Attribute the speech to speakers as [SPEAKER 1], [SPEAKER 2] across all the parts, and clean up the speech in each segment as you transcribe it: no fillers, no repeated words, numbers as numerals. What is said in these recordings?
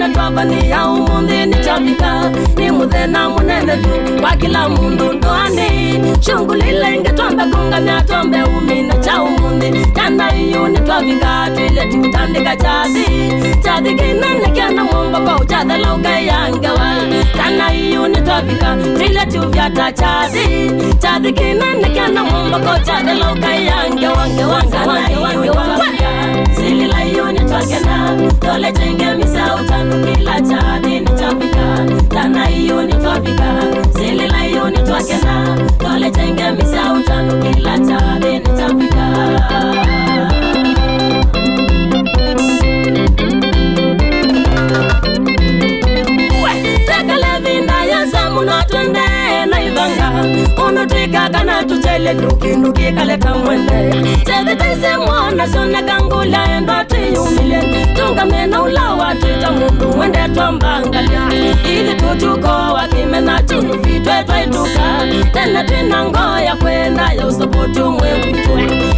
[SPEAKER 1] Tena twavani ya umundi ni chafika. Ni muthena munene vyu kwa kila mundu ndoani. Shungulile inge twambe kungamia twambe umina cha umundi. Tana iyo ni twavika twile tutandika chathi. Chathi kinene kyana mwomba kwa uchathela ukayangawa. Tana iyo ni twavika twile tuvyata chathi. Chathi kinene kyana mwomba kwa uchathela ukayangawa. Silila iyo ni twakena. Tole chenge misa utanu kila chathi ni chafika. Tana iyo ni twafika. Silila iyo ni twakena. Tole chenge misa utanu kila chathi ni chafika. Ono twika kana tuchele kindu kikaleta mwende. Sebe taise mwana sona kangula endo atiyumile. Tunga mena ulawa tuita mundu mwende twambangalia. Ili tutuko wakimena chunu fitwe twaituka. Tena twina ngoya kwenda ya usapotu mwetu.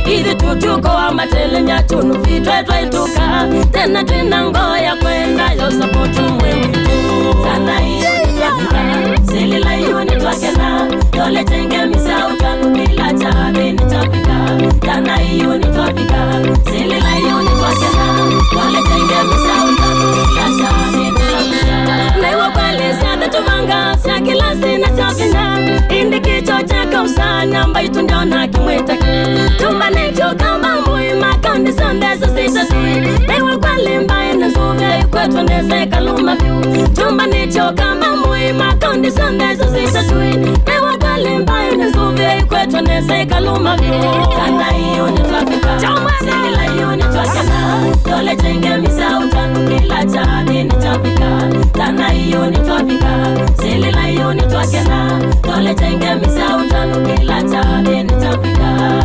[SPEAKER 1] Ili tutuko wa matele nyachunu fitwe twaituka. Tena twina ngoya kwenda ya usapotu mwetu. Sana iyo silila iyo ni twakena. Tole chenge misa utanu kila chathi ni chafika. Tana iyo ni twafika. Silila iyo ni twakena. Tole chenge misa utanu kila chathi ni chafika. Naiwa kweli siada tuvanga siya kilasi na siya indi kicho chaka usana mba itundiona kimwitake. Tumba necho kamba muima kandi sondesa sita tui. Naiwa kweli mba inazuve ikwetu ndese kaluma vyu. Tumba necho kamba muima kandi sondesa sita tui. Naiwa kweli mba inazuve ikwetu ndese kaluma vyu. Tana iyo ni twafika. Silila iyo ni twakena. Tole chenge misa utanu kila chathi ni chafika. Tana iyo ni twafika. Silila iyo ni twakena. Tole chenge misa utanu kila chathi ni chafika.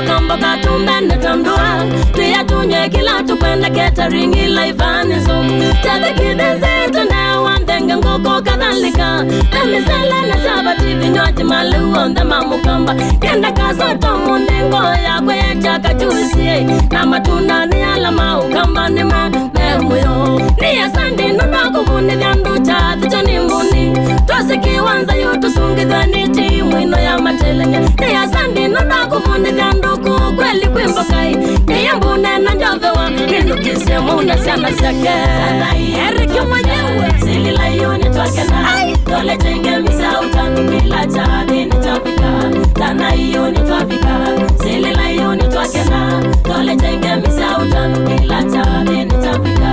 [SPEAKER 1] Kamba katumbe netandua. Tuya tunye kila tupende catering ila ivanizo. Tadha kideze tuna wandenge ngoko kadhalika. Emisele na sabati vinywaji malu onda mamukamba. Kenda kasoto mundengo ya kwecha kachusie. Na matunda ni alama ukamba ni memuyo. Ni asandi nuna kubuni vyandu chathi choni mbuni. Twasikiwanza yutusungidha ni timu ino ya matelenya. Ni asandi nuna kubuni vyandu kweli kwimbokai. Niyambune na njovewa ninukise muna sana sake. Eriki mwenyewe silila iyo ni twakena. Tole chenge misa utanu kila chathi ni chafika. Tana iyo ni twafika. Silila iyo ni twakena. Tole chenge misa utanu kila chathi ni chafika.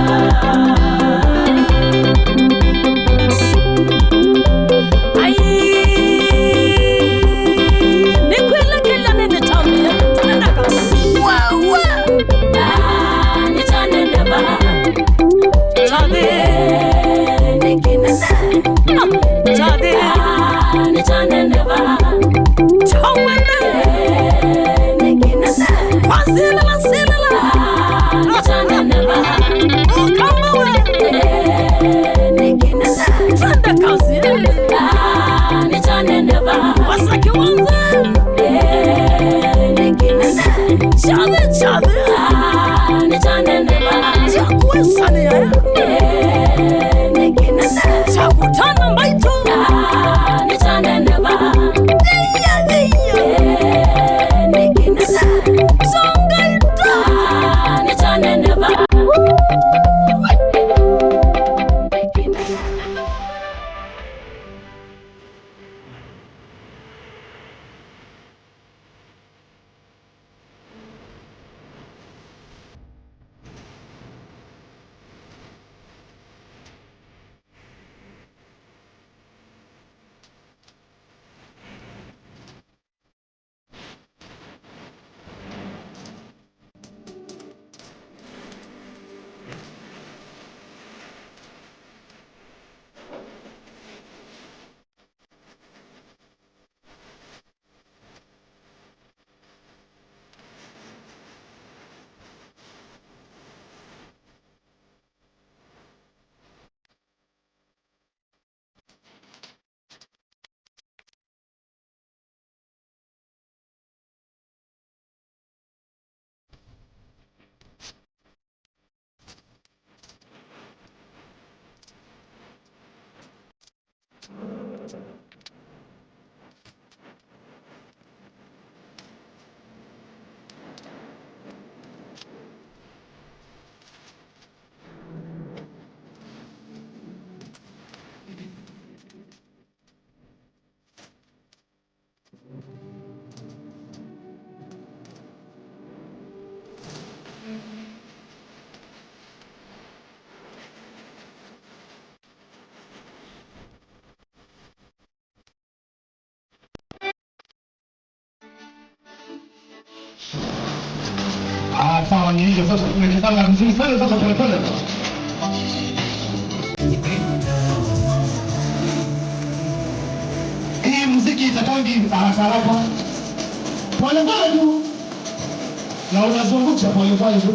[SPEAKER 2] Ah, sawa, ni hivyo sasa tumechezana vizuri sana sasa pole pole. Hii muziki itakangi haraka haraka. Pole pole tu. Na unazungusha pole pole tu.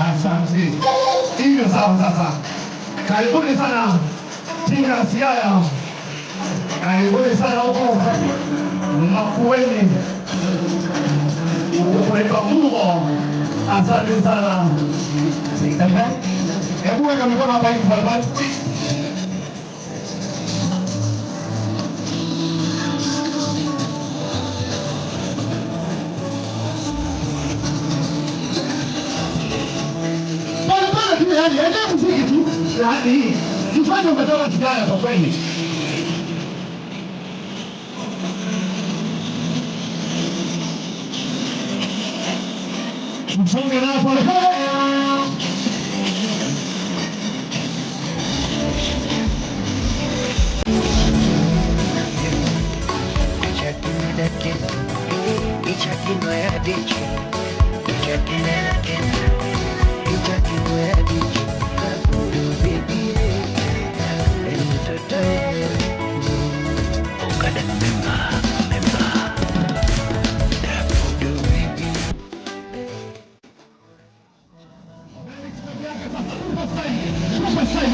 [SPEAKER 2] Asante. Hivyo sawa sasa. Karibuni sana timu ya Siaya. Karibuni sana huko Makueni. Kuweka Mungu. Asante sana. Hebu weka mikono hapa hivi pale pale. Pole pole tu yani, endelea muziki tu. Yaani, jifanye umetoka Siaya kwa kweli. Msonge nayo pole pole.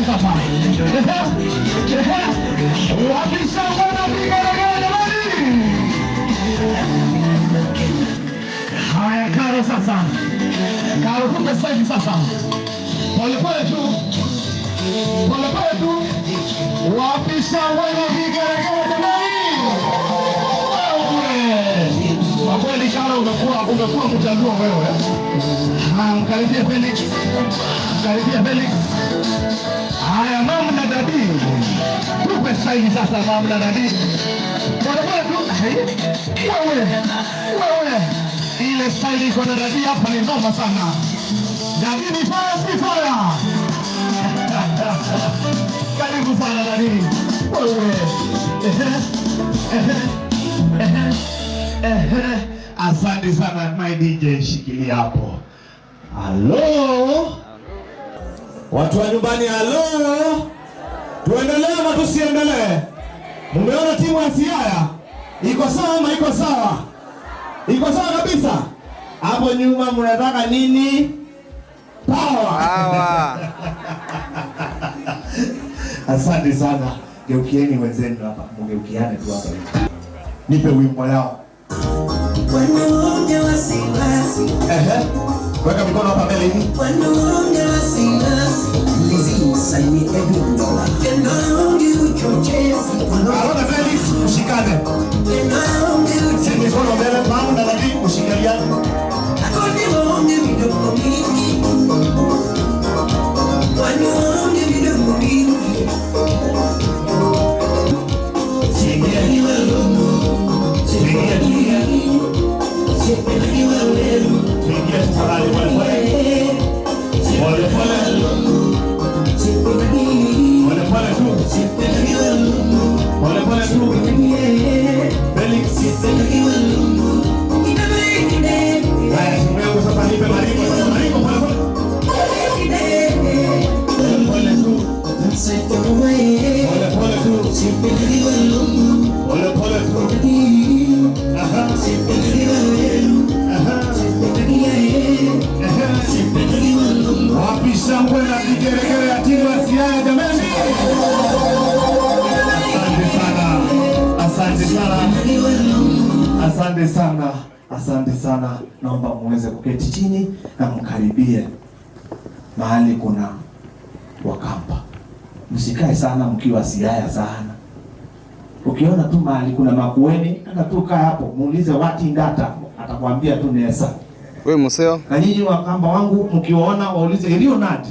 [SPEAKER 2] Sasa. Wapi shangwe na vigelegele jamani? Haya, Karo sasa. Karo kumbe sasa hivi sasa. Pole pole tu. Pole pole tu. Wapi shangwe na vigelegele jamani? Wewe. Kwa kweli Karo umekuwa mchaguo wewe. Haya, mkaribie Felix. Mkaribie Felix. Haya, mama na daddy. Tupe saini sasa mama na daddy. Pole pole tu. Wewe. Wewe. Ile style iko na daddy hapa ni noma sana. Daddy ni fire, si fire. Karibu sana daddy. Wewe. Ehe. Ehe. Ehe. Ehe. Asante sana my DJ, shikilia hapo. Halo. Watu wa nyumbani, halo. Tuendelee ama tusiendelee? Mumeona timu ya Siaya iko sawa ama iko sawa? Iko sawa kabisa. Hapo nyuma mnataka nini? Power.
[SPEAKER 3] Power.
[SPEAKER 2] Asante sana. Geukieni wenzenu hapa, mgeukiane tu hapa. Nipe wimbo yao.
[SPEAKER 4] Wanaume wasiwasi.
[SPEAKER 2] Ehe. Weka mikono hapa mbele hivi.
[SPEAKER 4] Wanaume wasiwasi.
[SPEAKER 5] Lizzy msalimie Edwin Dola.
[SPEAKER 4] Wanaume uchochezi.
[SPEAKER 2] Arona Felix, mshikane.
[SPEAKER 4] Wanaume
[SPEAKER 2] Si mikono mbele, pamoja na nani mshikaliane.
[SPEAKER 4] Wanaume midomo mingi. Wanaume midomo mingi.
[SPEAKER 2] Ingia. Ingia. Ingia tafadhali pole pole. Pole pole. Pole pole tu. Pole pole tu. Felix. Haya, simu yangu sasa nipe maringo sasa maringo pole pole. Pole pole tu. Pole pole tu. Pole pole tu. Aha. Aha. Aha. Wapi shangwe na vigelegele ya timu ya Siaya jamani? Asante sana. Asante sana. Asante sana. Asante sana. Naomba muweze kuketi chini na mkaribie mahali kuna Wakamba. Msikae sana mkiwa Siaya sana. Ukiona tu mahali kuna Makueni, hata tu kaa hapo, muulize wati ndata, atakwambia tu nesa.
[SPEAKER 3] We museo.
[SPEAKER 2] Na nyinyi Wakamba wangu mkiwaona waulize iliyo nadi.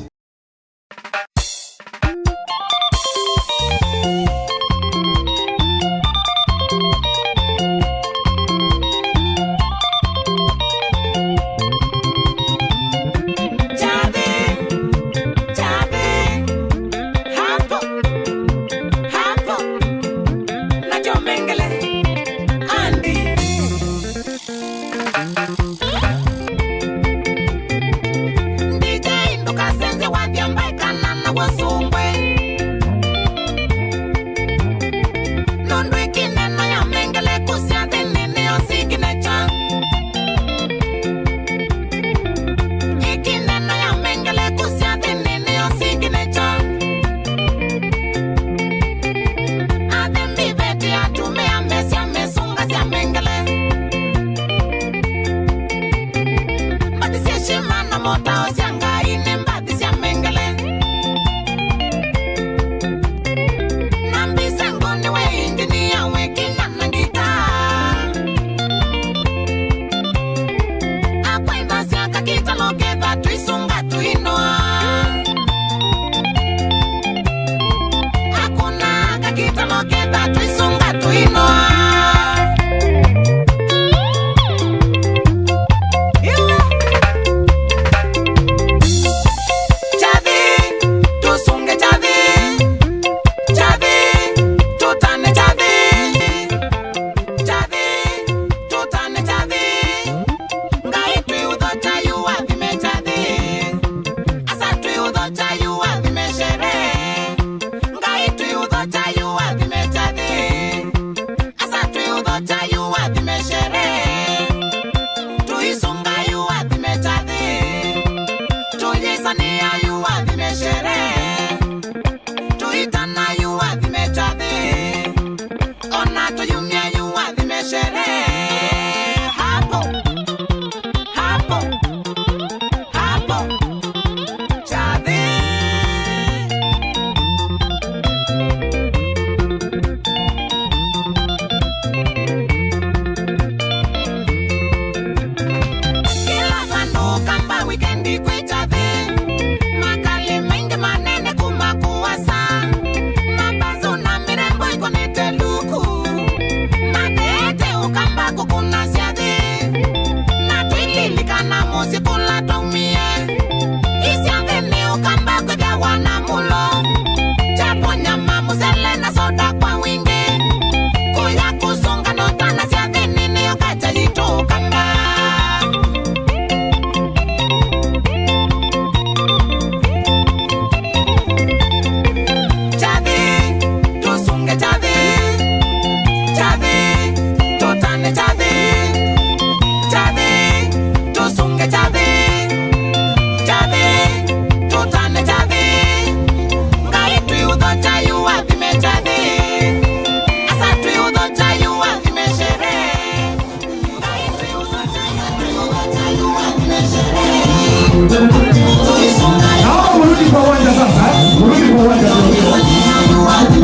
[SPEAKER 2] Naomba mrudi kwa uwanja sasa, eh? Mrudi kwa uwanja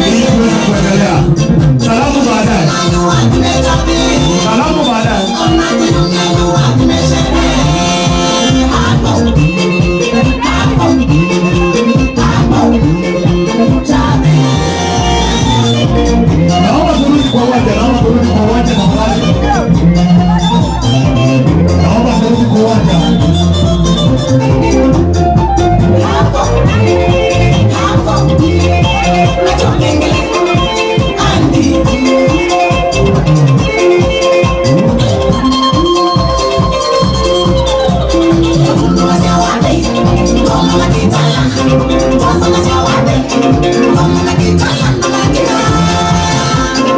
[SPEAKER 2] ili tuweze kuendelea. Salamu baadaye. Salamu baadaye. Naomba turudi kwa uwanja, naomba turudi kwa uwanja tafadhali. Naomba turudi kwa uwanja.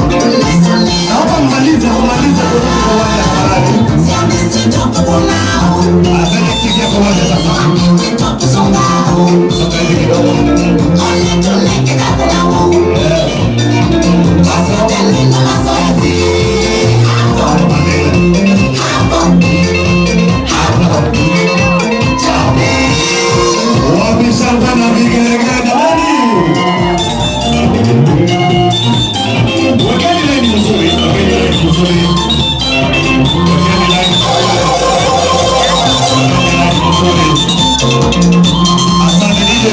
[SPEAKER 2] Naomba mmalize, mmalize kurudi kwa uwanja tafadhali. Asante, ingia kwa uwanja sasa. Soka hivi kidogo. Wapi shangwe na vigelegele jamani? Wekeni laini nzuri, wekeni laini nzuri. Wekeni laini. Wekeni laini nzuri. Asante DJ.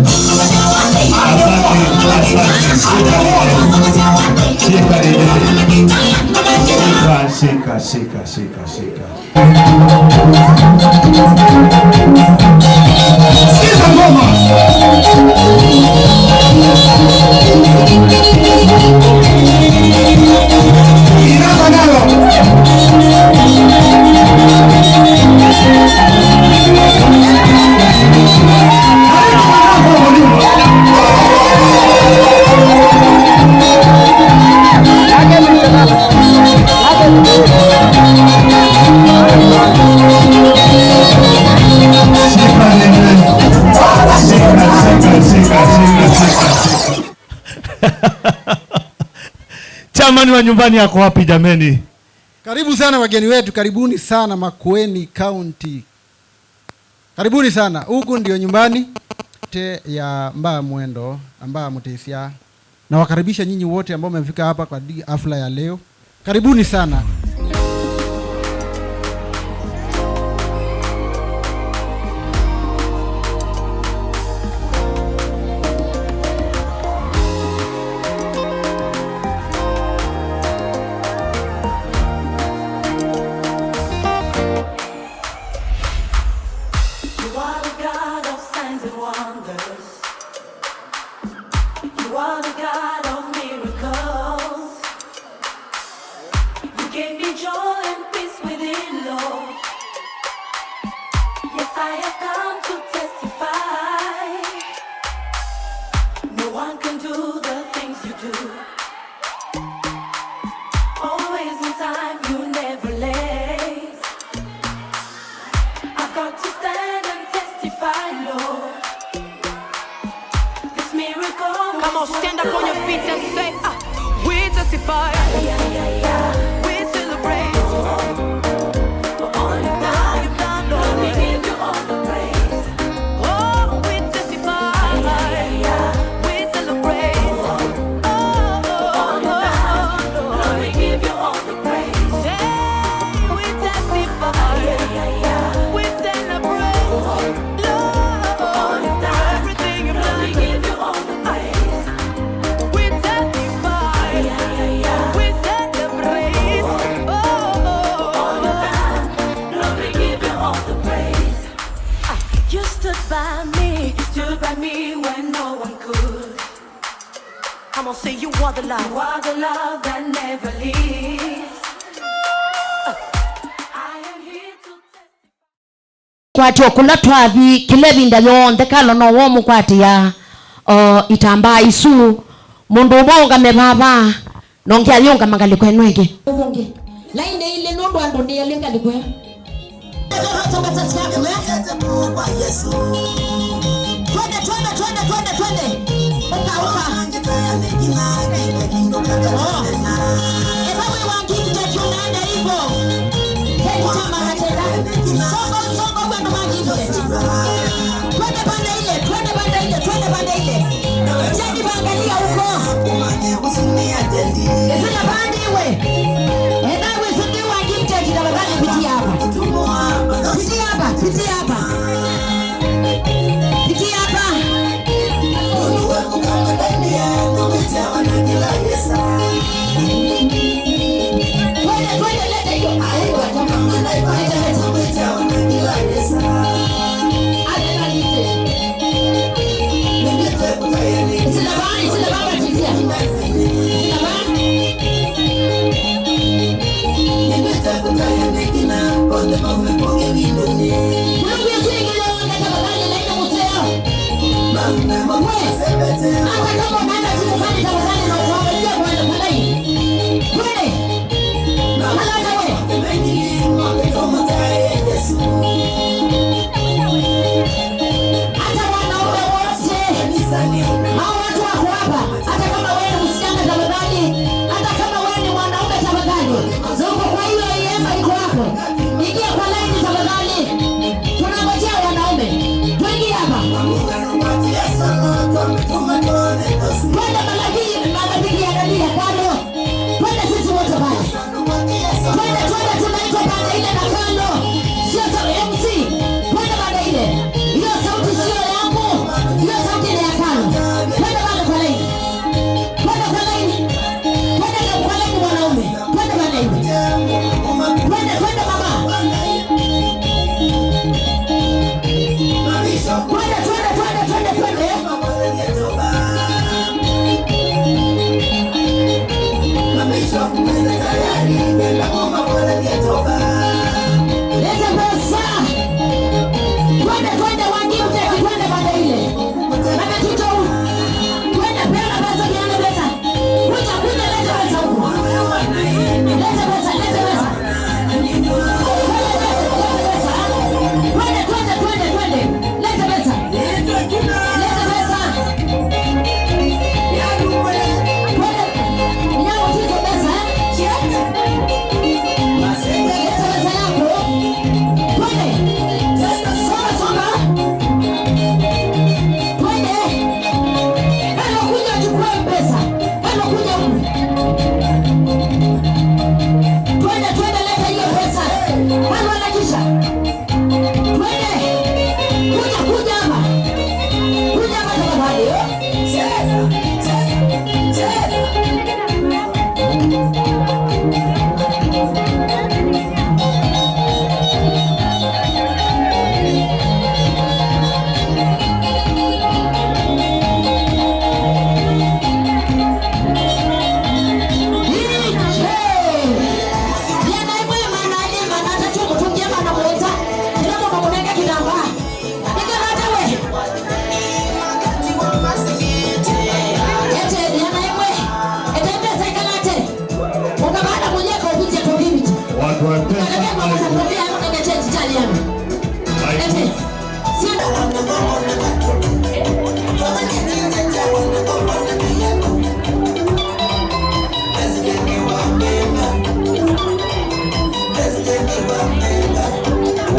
[SPEAKER 2] Asante, asante. Shika DJ. Shika, shika, shika, shika, shika. Sikiza ngoma. Inama nayo. Karibu mwanangu hapo nyuma. Shika DJ. Shika, shika, shika, shika, shika, shika. Chairman wa nyumbani yako wapi jameni?
[SPEAKER 3] Karibu sana wageni wetu, karibuni sana Makueni County
[SPEAKER 2] Karibuni sana. Huku ndio nyumbani te ya Mbaa Mwendo Mbaa Mutesia. Nawakaribisha nyinyi wote ambao mmefika hapa kwa hafla ya leo. Karibuni sana.
[SPEAKER 1] You are the God of signs and wonders. You are the God of miracles. You gave me joy and peace within, Lord. Yes, I have come to testify. No one can do the things you do. Always on time, you never late. I've got to stand and testify, Lord. This miracle.
[SPEAKER 3] Come on, stand up on your feet and say, we testify, we celebrate.
[SPEAKER 1] For all you've done,
[SPEAKER 3] You've done,
[SPEAKER 1] Lord, we
[SPEAKER 3] Lord.
[SPEAKER 1] give you all the praise.
[SPEAKER 3] Oh, we testify, we celebrate. Oh,
[SPEAKER 1] All you've done, Lord, we give you all the praise.
[SPEAKER 3] Hey, we testify, we celebrate. Lord,
[SPEAKER 1] All you've done,
[SPEAKER 3] everything you've
[SPEAKER 1] Lord, we
[SPEAKER 3] done.
[SPEAKER 1] give you all the praise.
[SPEAKER 3] We testify, we celebrate. Oh,
[SPEAKER 1] All you've done, Lord, we give you all the praise. You stood by me, you stood by me when no one could.
[SPEAKER 3] Come on, say you are the love.
[SPEAKER 1] You are the love that never leaves. I am here to testify.
[SPEAKER 6] Kwatyo kula twathi kila ivinda yonthe kalo no wo mukwatia itambaa isu mundu umwe ungame vava nongi ayungama ngaliko eno ingi ungi laini ile nundu andu ni eli ngaliko eno.
[SPEAKER 4] Twende, twende, twende, twende, twende. Uka, uka. Oh. Ebawe wangiki tunaenda hivyo. Hebu chama hatenda. Songo, songo kwenda wangiki. Twende pande ile, twende pande ile, twende pande ile. Jadi angalia huko. Sina pande iwe. Ebawe sindi wangiki tafadhali pitia hapa. Pitia hapa, pitia hapa. Pitia hapa. Twende, twende, leta hiyo. Aiwa, leta, leta. Aleta lite. Sina bani, sina baba tizia. Sina bani. Mungu Yesu ingine wanga tafadhali laina museo. We, hata kama unaenda chini pale tafadhali na uangalie kwa kwa laini. Twende. Haraka we. Hata wanaume wote. Hao watu wako hapa. Hata kama wewe ni msichana tafadhali, hata kama wewe ni mwanaume tafadhali. Uko kwa hiyo hema iko hapo. Ingia kwa laini tafadhali. Tunangojea wanaume. Tuingie hapa.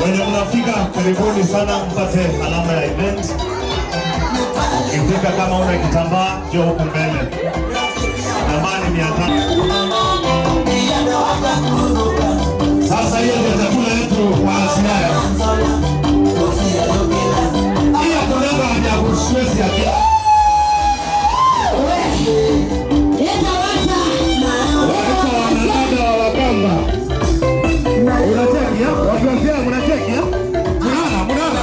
[SPEAKER 2] Wenye mnafika karibuni sana, mpate alama ya event. Ukifika kama una kitambaa, njoo huku mbele. Nambari 500. Sasa hiyo ndio chakula yetu kwa Siaya. Hiyo kunanga haja kustress ya kia. Watu wanadada wa Wakamba. Unacheki ya? Watu wa Siaya mnacheki ya? Mnaona, mnaona.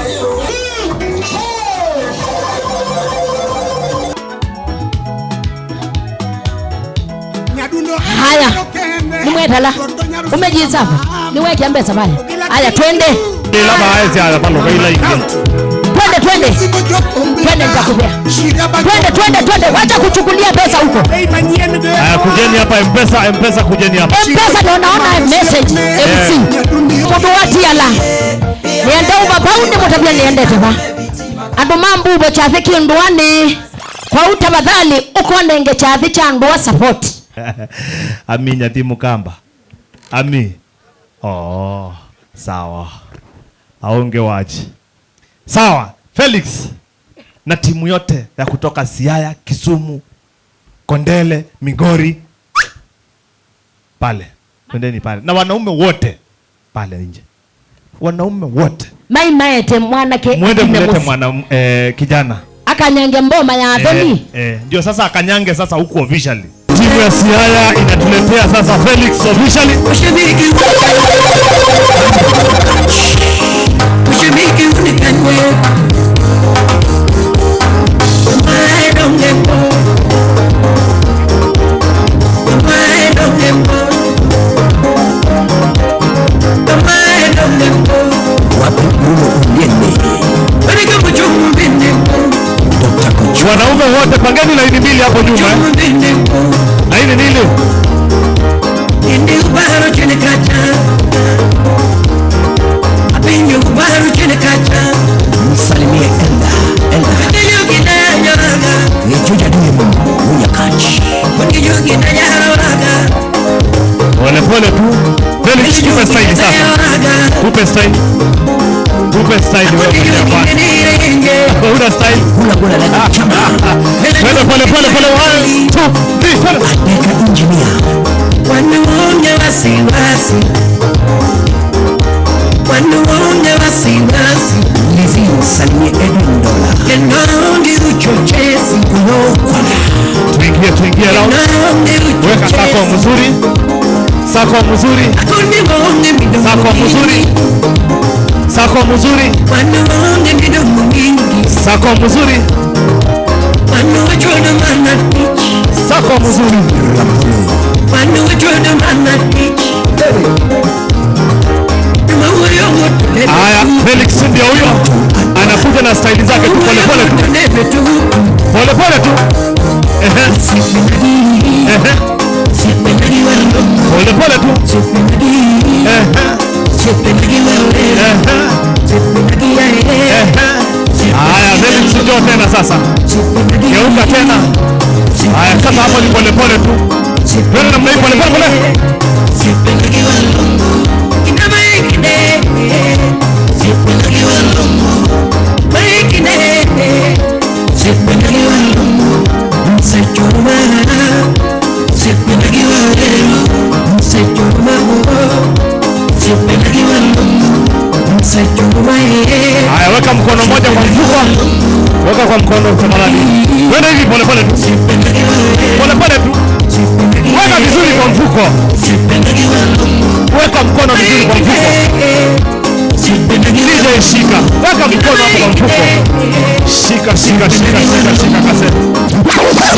[SPEAKER 6] Haya, nimwetala umejisafa niweke mbesa pale. Haya, twende twende twende twende, nitakupea. Twende twende twende, wacha kuchukulia pesa huko.
[SPEAKER 2] Haya, kujeni hapa M-Pesa, M-Pesa kujeni hapa.
[SPEAKER 6] M-Pesa ndio naona message MC. Mundu watiala. Niende ubabaundi mutabia niende teba. Andu mambubo chathi kinduani. Kwa utabadhali uko nenge chathi cha ndua support.
[SPEAKER 2] Ami nyathi mukamba. Ami. Oh, sawa. Aonge waji. Sawa, Felix na timu yote ya kutoka Siaya, Kisumu, Kondele, Migori pale. Twendeni pale. Na wanaume wote pale nje. Wanaume wote.
[SPEAKER 6] Mai maete mwana ke
[SPEAKER 2] mwende mlete mwana kijana.
[SPEAKER 6] Akanyange mboma ya Adoni.
[SPEAKER 2] Ndio sasa akanyange sasa huku officially. Timu ya Siaya inatuletea sasa Felix officially. Wanaume wote pangeni laini mbili hapo nyuma. Laini mbili.
[SPEAKER 5] Msalimie Elda, Elda.
[SPEAKER 2] Pole pole tu. Felix, tupe style sasa. Tupe style. Tupe style wewe mwenyewe bwana. Una style.
[SPEAKER 5] Kula kula la chama.
[SPEAKER 2] Pole pole pole pole 1 2 3 pole.
[SPEAKER 5] Adeka engineer.
[SPEAKER 3] Wanaona wasiwasi. Wanaona wasiwasi.
[SPEAKER 5] Lizi msalimie Edwin Dola.
[SPEAKER 3] Kenonge uchochezi.
[SPEAKER 5] Kulokwala.
[SPEAKER 2] Tuingie tuingie round. Weka sako mzuri. Sako mzuri. Sako mzuri. Sako mzuri. Sako mzuri. Sako mzuri. Haya, Felix ndio huyo. Anakuja na style zake tu pole pole tu. Pole pole tu. Ehe. Ehe. Pole pole tu. Ehe. Ehe. Haya, Felix ndio tena sasa. Geuka tena. Haya, sasa hapo ni pole pole tu. Twende namna hii pole pole pole. Haya, weka mkono mmoja kwa mfuko. Weka kwa mkono tafadhali. Twende hivi pole pole tu. Pole pole tu. Weka vizuri kwa mfuko. Weka mkono vizuri kwa mfuko. DJ shika. Weka mkono hapo kwa mfuko. Shika shika shika shika shika kase.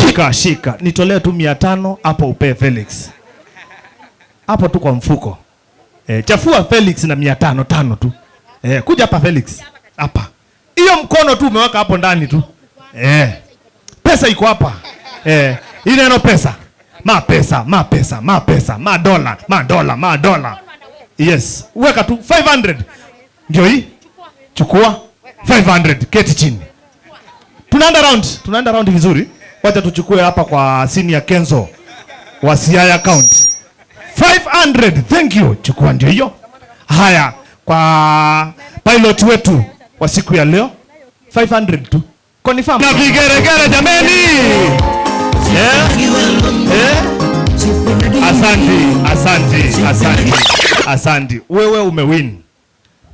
[SPEAKER 2] Shika shika. Nitolee tu 500 hapo upe Felix. Hapo tu kwa mfuko. Chafua Felix na 500 tano tu. Kuja hapa Felix. Hapa. Hiyo mkono tu umeweka hapo ndani tu. Pesa iko hapa. Ile neno pesa. Ma pesa, ma pesa, ma pesa, ma dola, ma dola, ma dola. Yes. Weka tu 500. Ndio hii. Chukua 500. Keti chini. Tunaenda round. Tunaenda round vizuri. Wacha tuchukue hapa kwa senior Kenzo wa Siaya County. 500. Thank you. Chukua ndio hiyo. Haya, kwa pilot wetu wa siku ya leo 500 tu. Confirm. Na vigeregere jameni. Asante, asante, asante. Asante. Wewe umewin.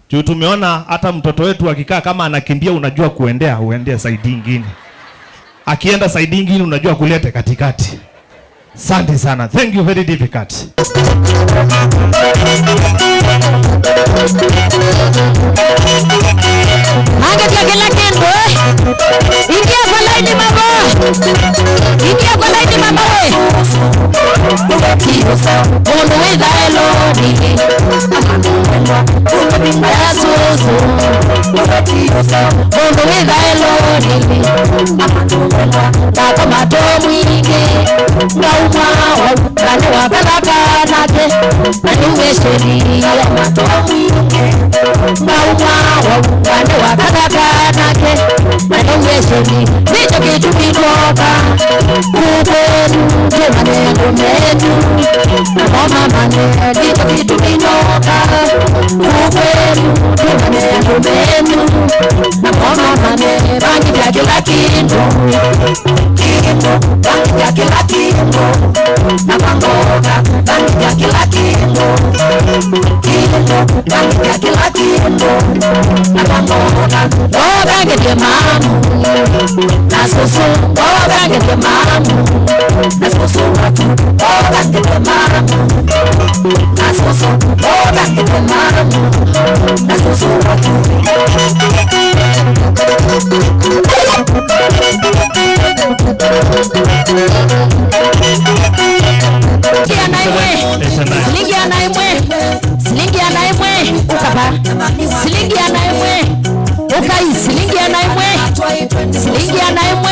[SPEAKER 2] Juu tumeona hata mtoto wetu akikaa kama anakimbia unajua kuendea, uendea side nyingine. Akienda side nyingine unajua kulete katikati. Asante sana. Thank you, very difficult.
[SPEAKER 6] Angalia kila kitu. Ingia kwa line mama. Ingia kwa line mama we. Mundu witha eloni. Mundu witha eloni. Ndako mato mwingi. Ngauma wa wakalaka nake. Anuwesheni mato mwingi. Ngauma wa wakalaka nake. Anuwesheni nicho kitu kitoka. Kukwenu tumaneno metu. Mama mane nicho kitu kitoka. Kukwenu tumaneno metu. Mama mane bangi vya kila kitu. Kitu bangi vya kila kitu. Na mangoka bangi vya kila kitu. Kitu bangi vya kila kitu. Na mangoka oh bangi vya mamu. Na susu oh bangi vya mamu. Na susu watu oh bangi vya mamu. Na susu oh bangi vya mamu. Na susu watu. Silingi anaimwe, silingi anaimwe, ukapa. Silingi anaimwe, ukai. Silingi anaimwe, silingi anaimwe.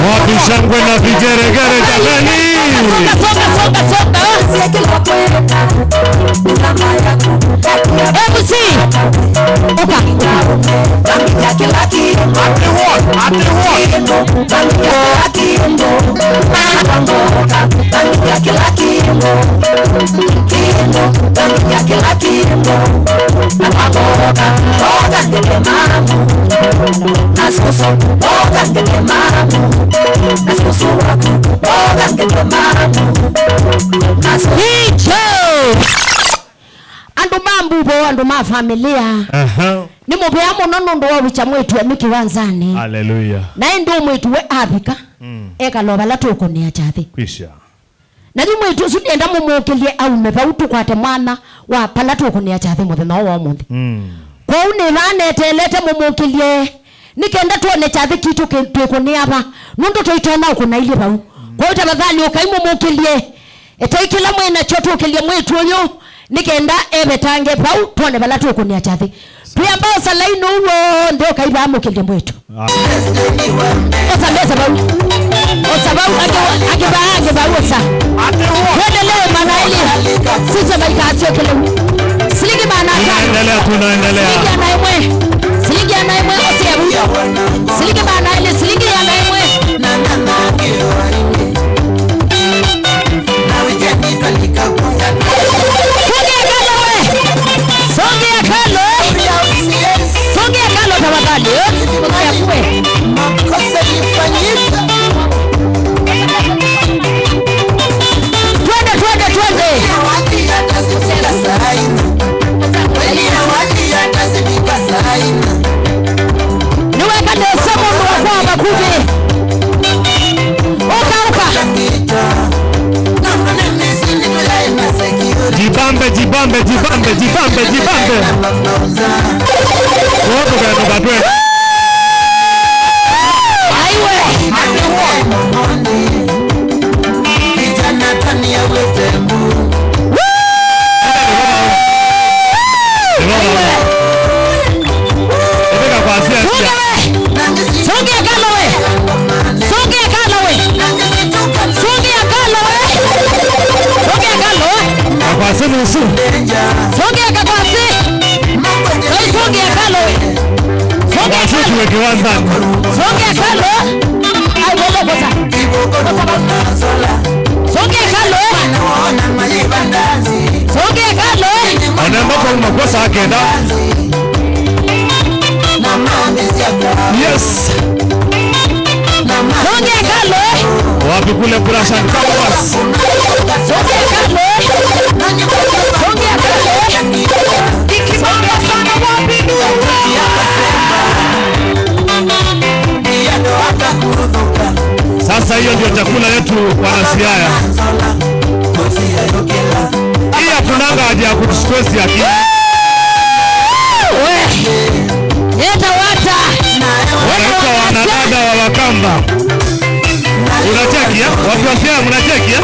[SPEAKER 2] Wapi shangwe na vigeregere jamani?
[SPEAKER 6] Soka soka soka. MC uka. Andu mambubo andu ma familia. Ni mubea muno nundu wa wicha mwitu emiki wanzani.
[SPEAKER 2] Hallelujah.
[SPEAKER 6] Na ndu mwitu we abika. Eka loba tukunia chathi.
[SPEAKER 2] Kwisha.
[SPEAKER 6] Na ni mwitu usu nienda mumukilie aume pautu kwate mwana wa pala tukunia chathi muthenya wa umuthi. Kwa uni vanetelete mumukilie nikenda tuone chathi kitu tukunia ba nundu tuitona ukuna ile bau. Kwa hiyo tafadhali ukaimumukilie etaikila mwena chotu ukilie mwitu uyu nikenda ebetange pau tuone bala tukunia chathi. Tuyambao salainu uo ndio kaiba amukilie mwitu. Osa bau. Osa bau akiba akiba osa. Tuendelee maana ile sisi maika asio kile. Silingi maana
[SPEAKER 2] tunaendelea tunaendelea.
[SPEAKER 6] Silingi anaimwe. Silingi anaimwe osi ya bu. Silingi maana ile silingi anaimwe. Songea kalo. Songea kalo tafadhali. Songea kwe.
[SPEAKER 5] Makosa ilifanyika.
[SPEAKER 6] Twende twende twende. Niweka ndeso mundu wa kwa bakubi. Oka oka.
[SPEAKER 2] Jibambe jibambe jibambe jibambe jibambe. Wote kwa batwe.
[SPEAKER 6] Aiwe. Songea kalo we. Songea kalo we. Songea kalo we. Songea kalo we.
[SPEAKER 2] Kwa sisi
[SPEAKER 6] Songea kwa sisi.
[SPEAKER 2] Songe
[SPEAKER 4] kalo. Ai bolo bosa. Songe kalo. Songe kalo.
[SPEAKER 2] Onemba kwa makosa akenda. Yes.
[SPEAKER 4] Songe kalo.
[SPEAKER 2] Wapi kule kurasa kawas.
[SPEAKER 4] Songe kalo. Songe kalo. Ikibamba sana wapi nduwa.
[SPEAKER 2] Sasa hiyo ndio chakula yetu wanasiaya. Hii hakunanga haja ya kutustress akili.
[SPEAKER 4] Eta wata.
[SPEAKER 2] Wanaitwa wanadada wa Wakamba. Unacheki ya? Watu wa Siaya mnacheki ya?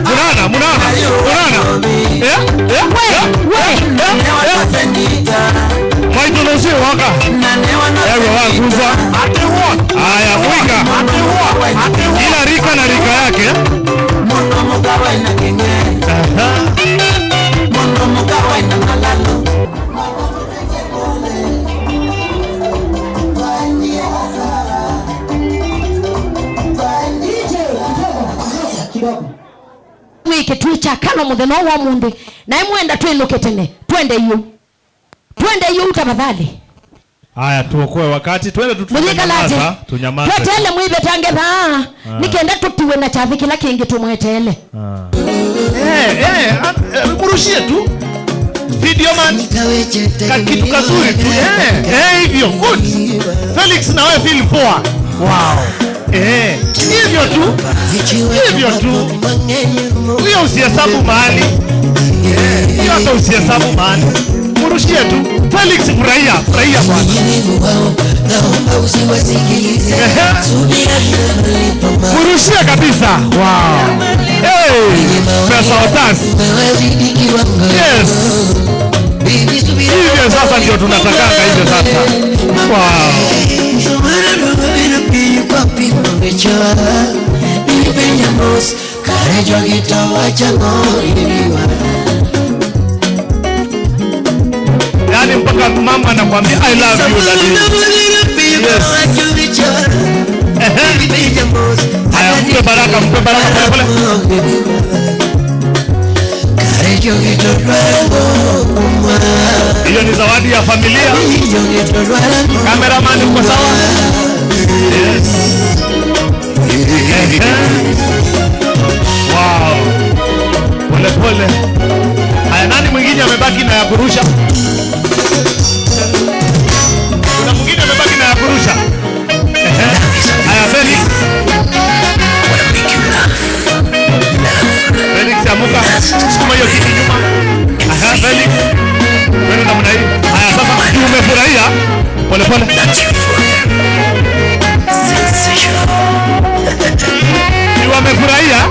[SPEAKER 2] Munaona, munaona, munaona. Eh? Eh? Eh? Mwaito no sio waka. Ewe wakuza. Haya, mwika. Ila rika na rika yake.
[SPEAKER 6] Wiki tuicha kano muthenya wa mundu na imwenda twinuke tene twende iyo tafadhali.
[SPEAKER 2] Haya, tuokoe wakati twende tu tunyamaza, tunyamaze.
[SPEAKER 6] Twetele mwibetange tha nikenda tutiwe na chathi kila kingi tumwetele.
[SPEAKER 2] Mrushie tu video man, kitu kazuri tu. Hivyo good. Felix na wewe feel poa. Wow. Hivyo tu. Hivyo tu. Hiyo usihesabu mahali. Hiyo hata usihesabu mahali. Mrushie tu. Felix furahia, furahia bwana. Mrushie kabisa. Wow. Hey, pesa otas. Yes. Hivyo sasa ndio tunatakanga hivyo sasa. Wow. Yaani mpaka mama anakuambia I love you daddy. Yes. Haya, mpe baraka pole pole. Hiyo ni zawadi ya familia. Cameraman uko sawa? Yes. Wow. Pole pole. Haya, nani mwingine amebaki na ya kurusha? Kuna mwingine amebaki na ya kurusha. Haya, Felix. Felix amuka. Sukuma hiyo kiti nyuma. Aha, Felix. Wewe namna hii. Haya, sasa umefurahia. Pole pole. Ni wamefurahia.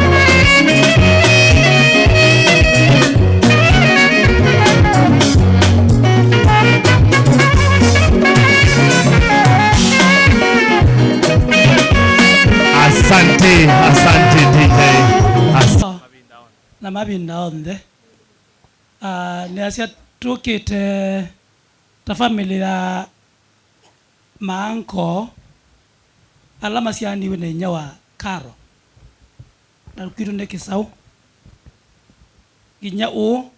[SPEAKER 2] Asante, asante DJ.
[SPEAKER 7] Na mabinda onde. Ni asia tukite ta family ya maanko alama sianiwe na nyawa karo. Na kitu ne kisau. Ginya u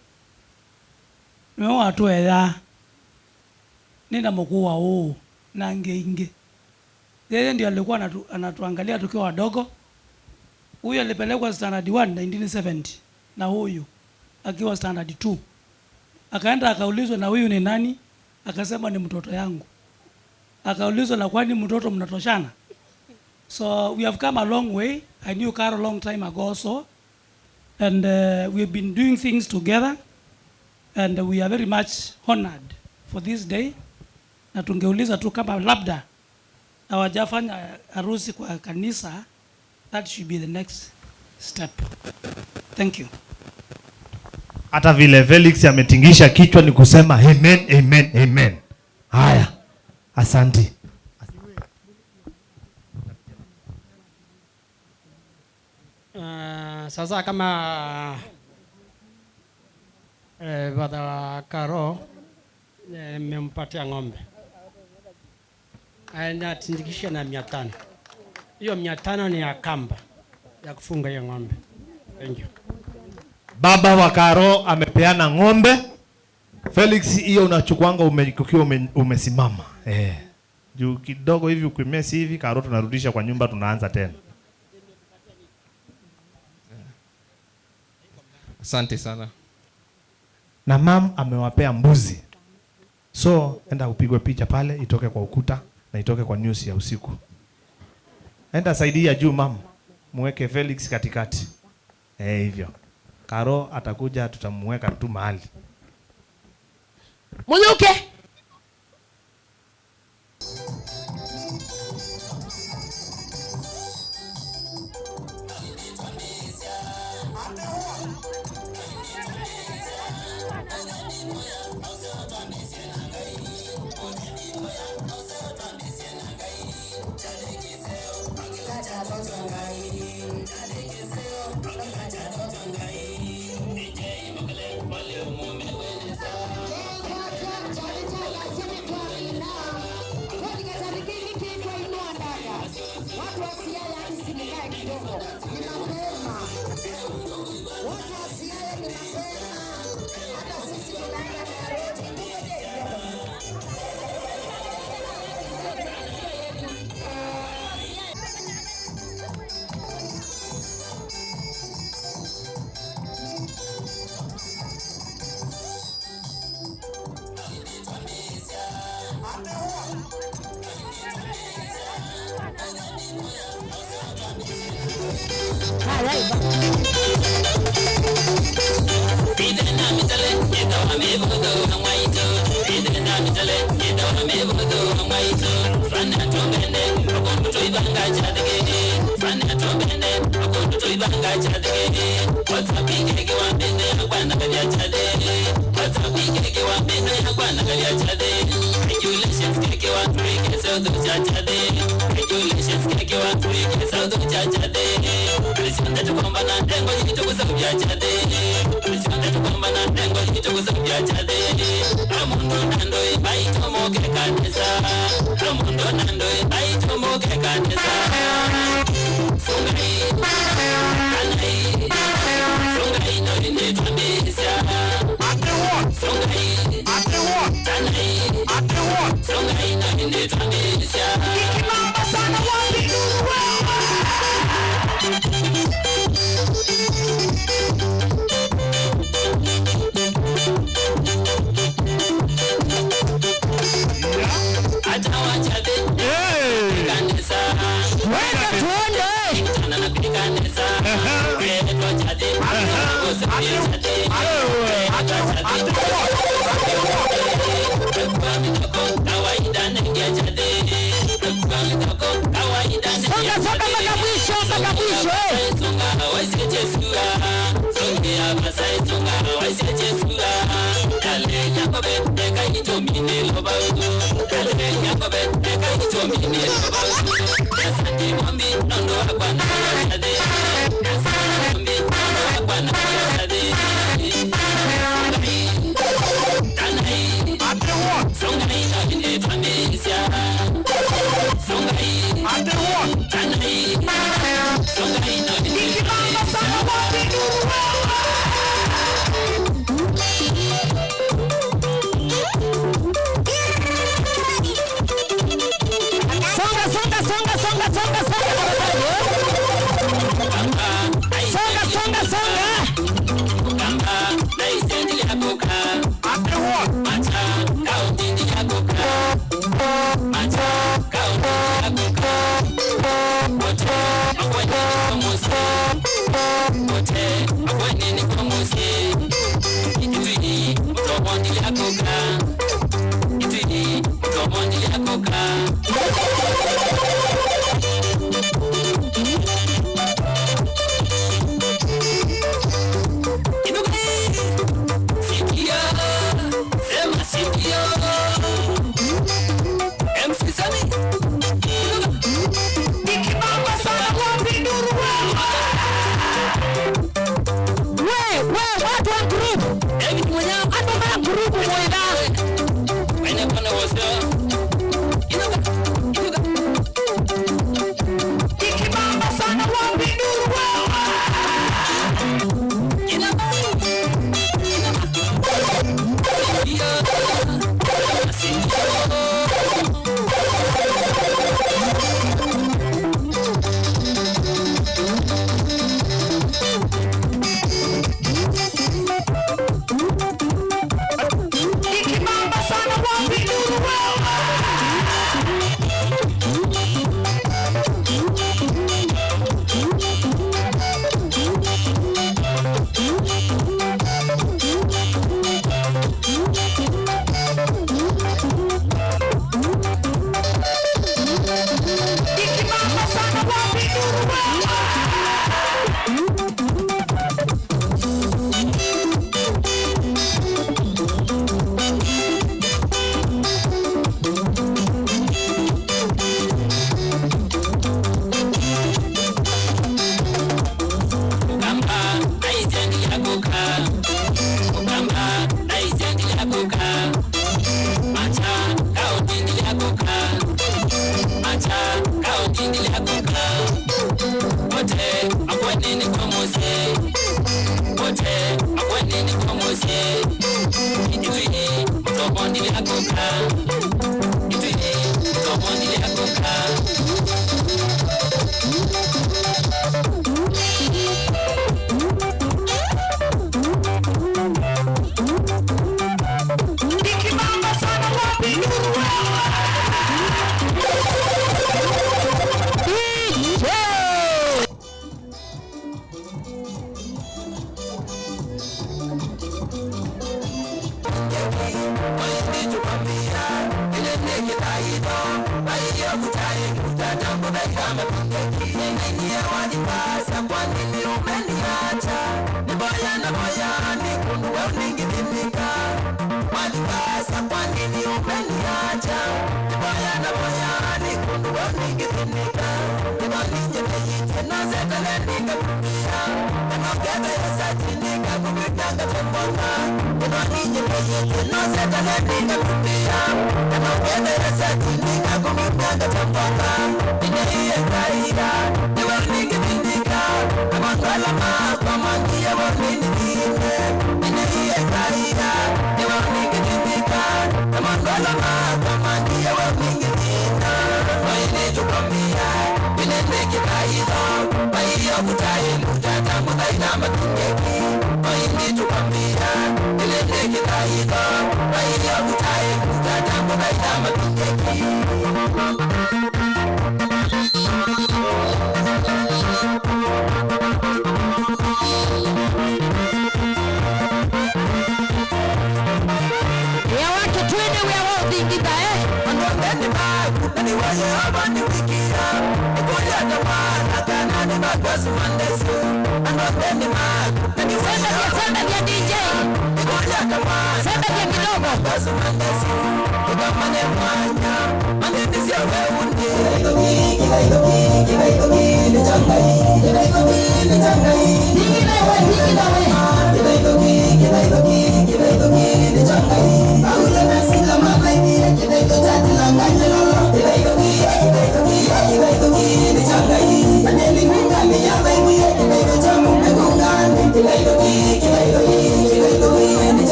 [SPEAKER 7] niwe watu etha nina mkuu u na nge inge. Yeye ndio alikuwa anatuangalia tukiwa wadogo. Huyu alipelekwa standard 1 1970 na huyu akiwa standard 2. Akaenda akaulizwa na huyu ni nani? Akasema ni mtoto yangu. Akaulizwa na kwani mtoto mnatoshana? So we have come a long way. I knew Caro long time ago also. And we have been doing things together. And we are very much honored for this day. Na tungeuliza tu kama labda hawajafanya harusi kwa kanisa, that should be the next step. Thank you.
[SPEAKER 2] Hata vile Felix ametingisha kichwa ni kusema amen, amen, amen. Haya, asante.
[SPEAKER 8] Sasa kama Brother Karo nimempatia ng'ombe. Anatindikisha na 500. Hiyo 500 ni ya kamba ya kufunga hiyo ng'ombe. Thank you.
[SPEAKER 9] Baba wa Karo amepeana ng'ombe. Felix, hiyo unachukuanga ukiwa umesimama. Juu kidogo hivi ukimesi hivi Karo tunarudisha kwa nyumba tunaanza tena.
[SPEAKER 10] Asante sana.
[SPEAKER 9] Na mam amewapea mbuzi. So enda upigwe picha pale itoke kwa ukuta na itoke kwa news ya usiku. Enda saidia juu mam. Muweke Felix katikati. Hivyo. Karo atakuja tutamuweka tu mahali.
[SPEAKER 6] Muyuke.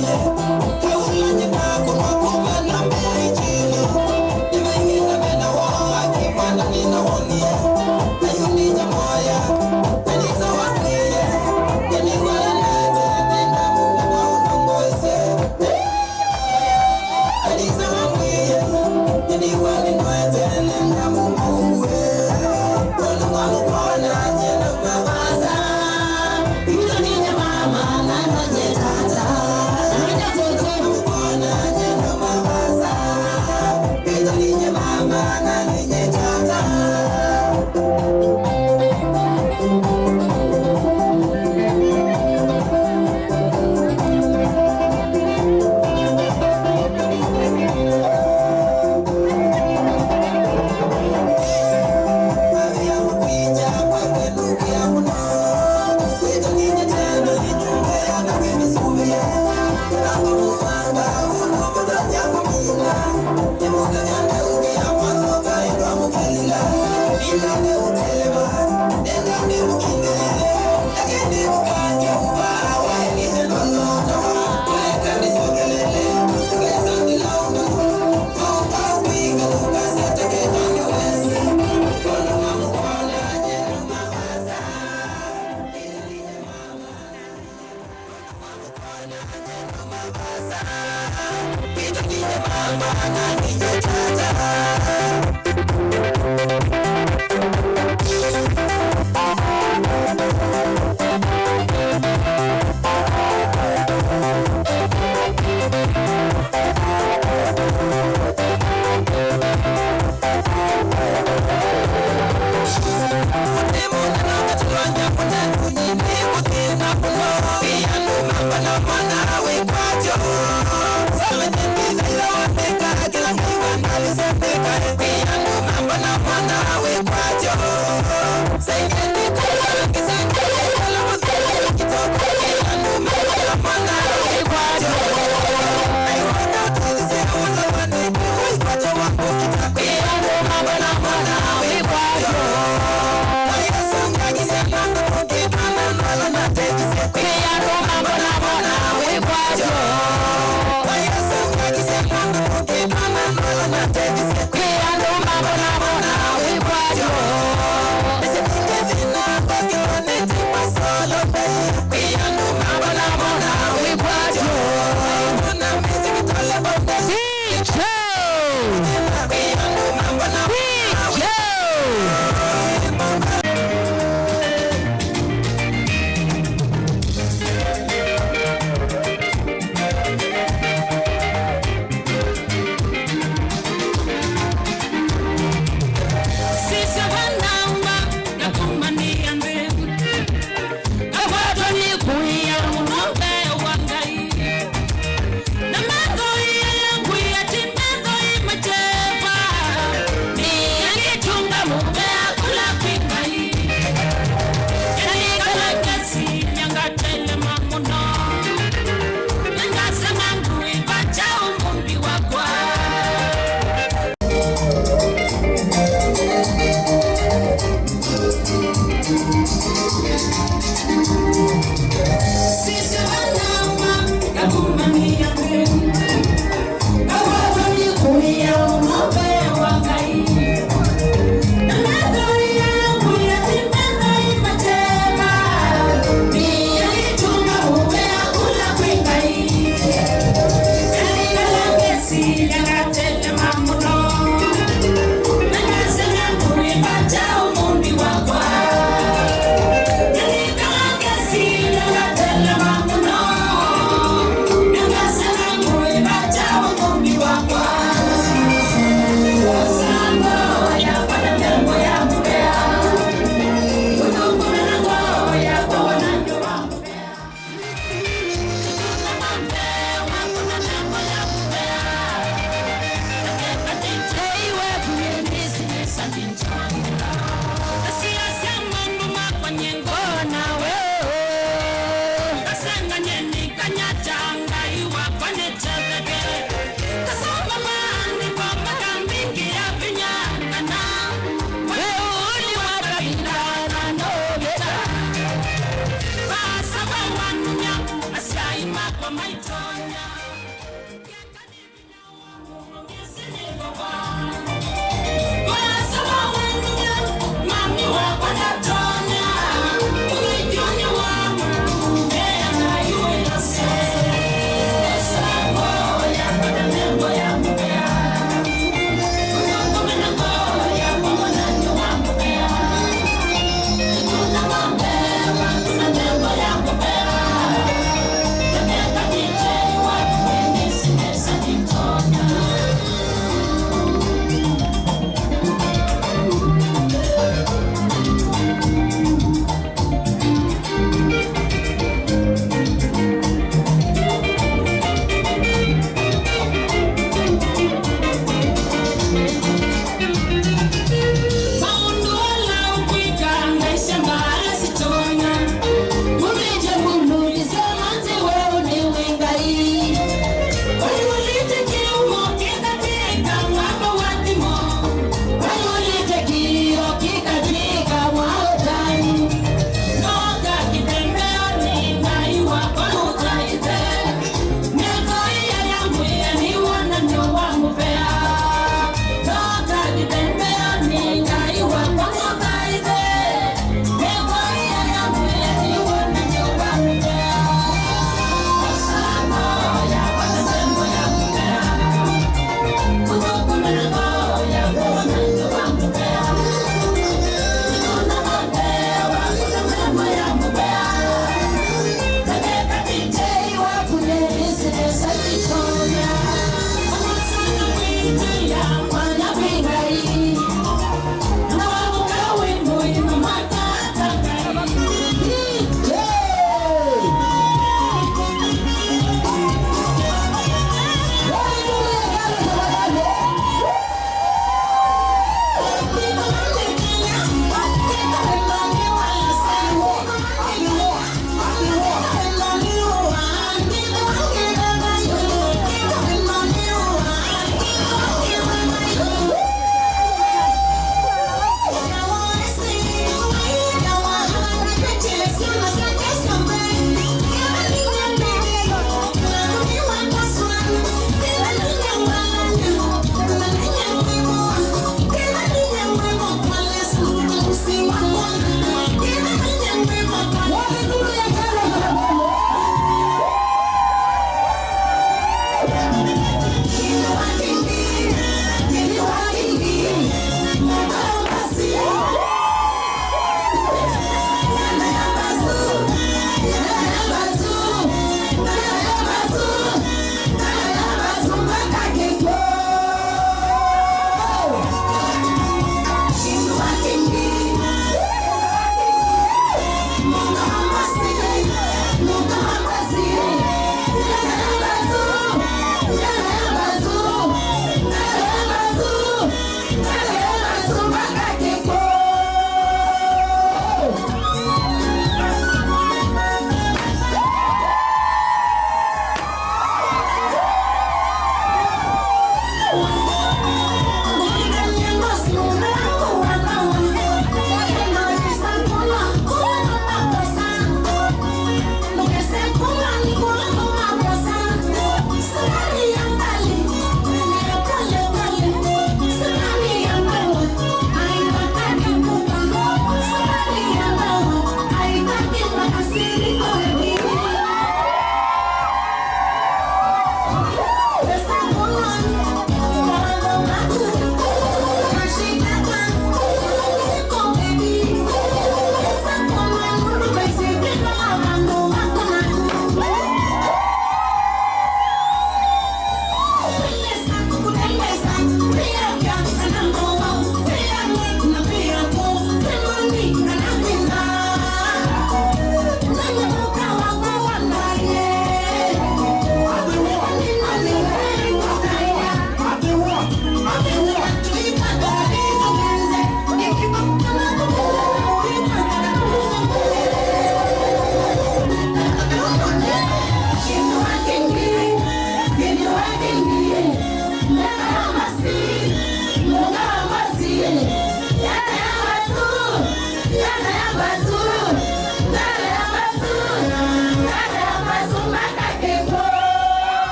[SPEAKER 5] Mama,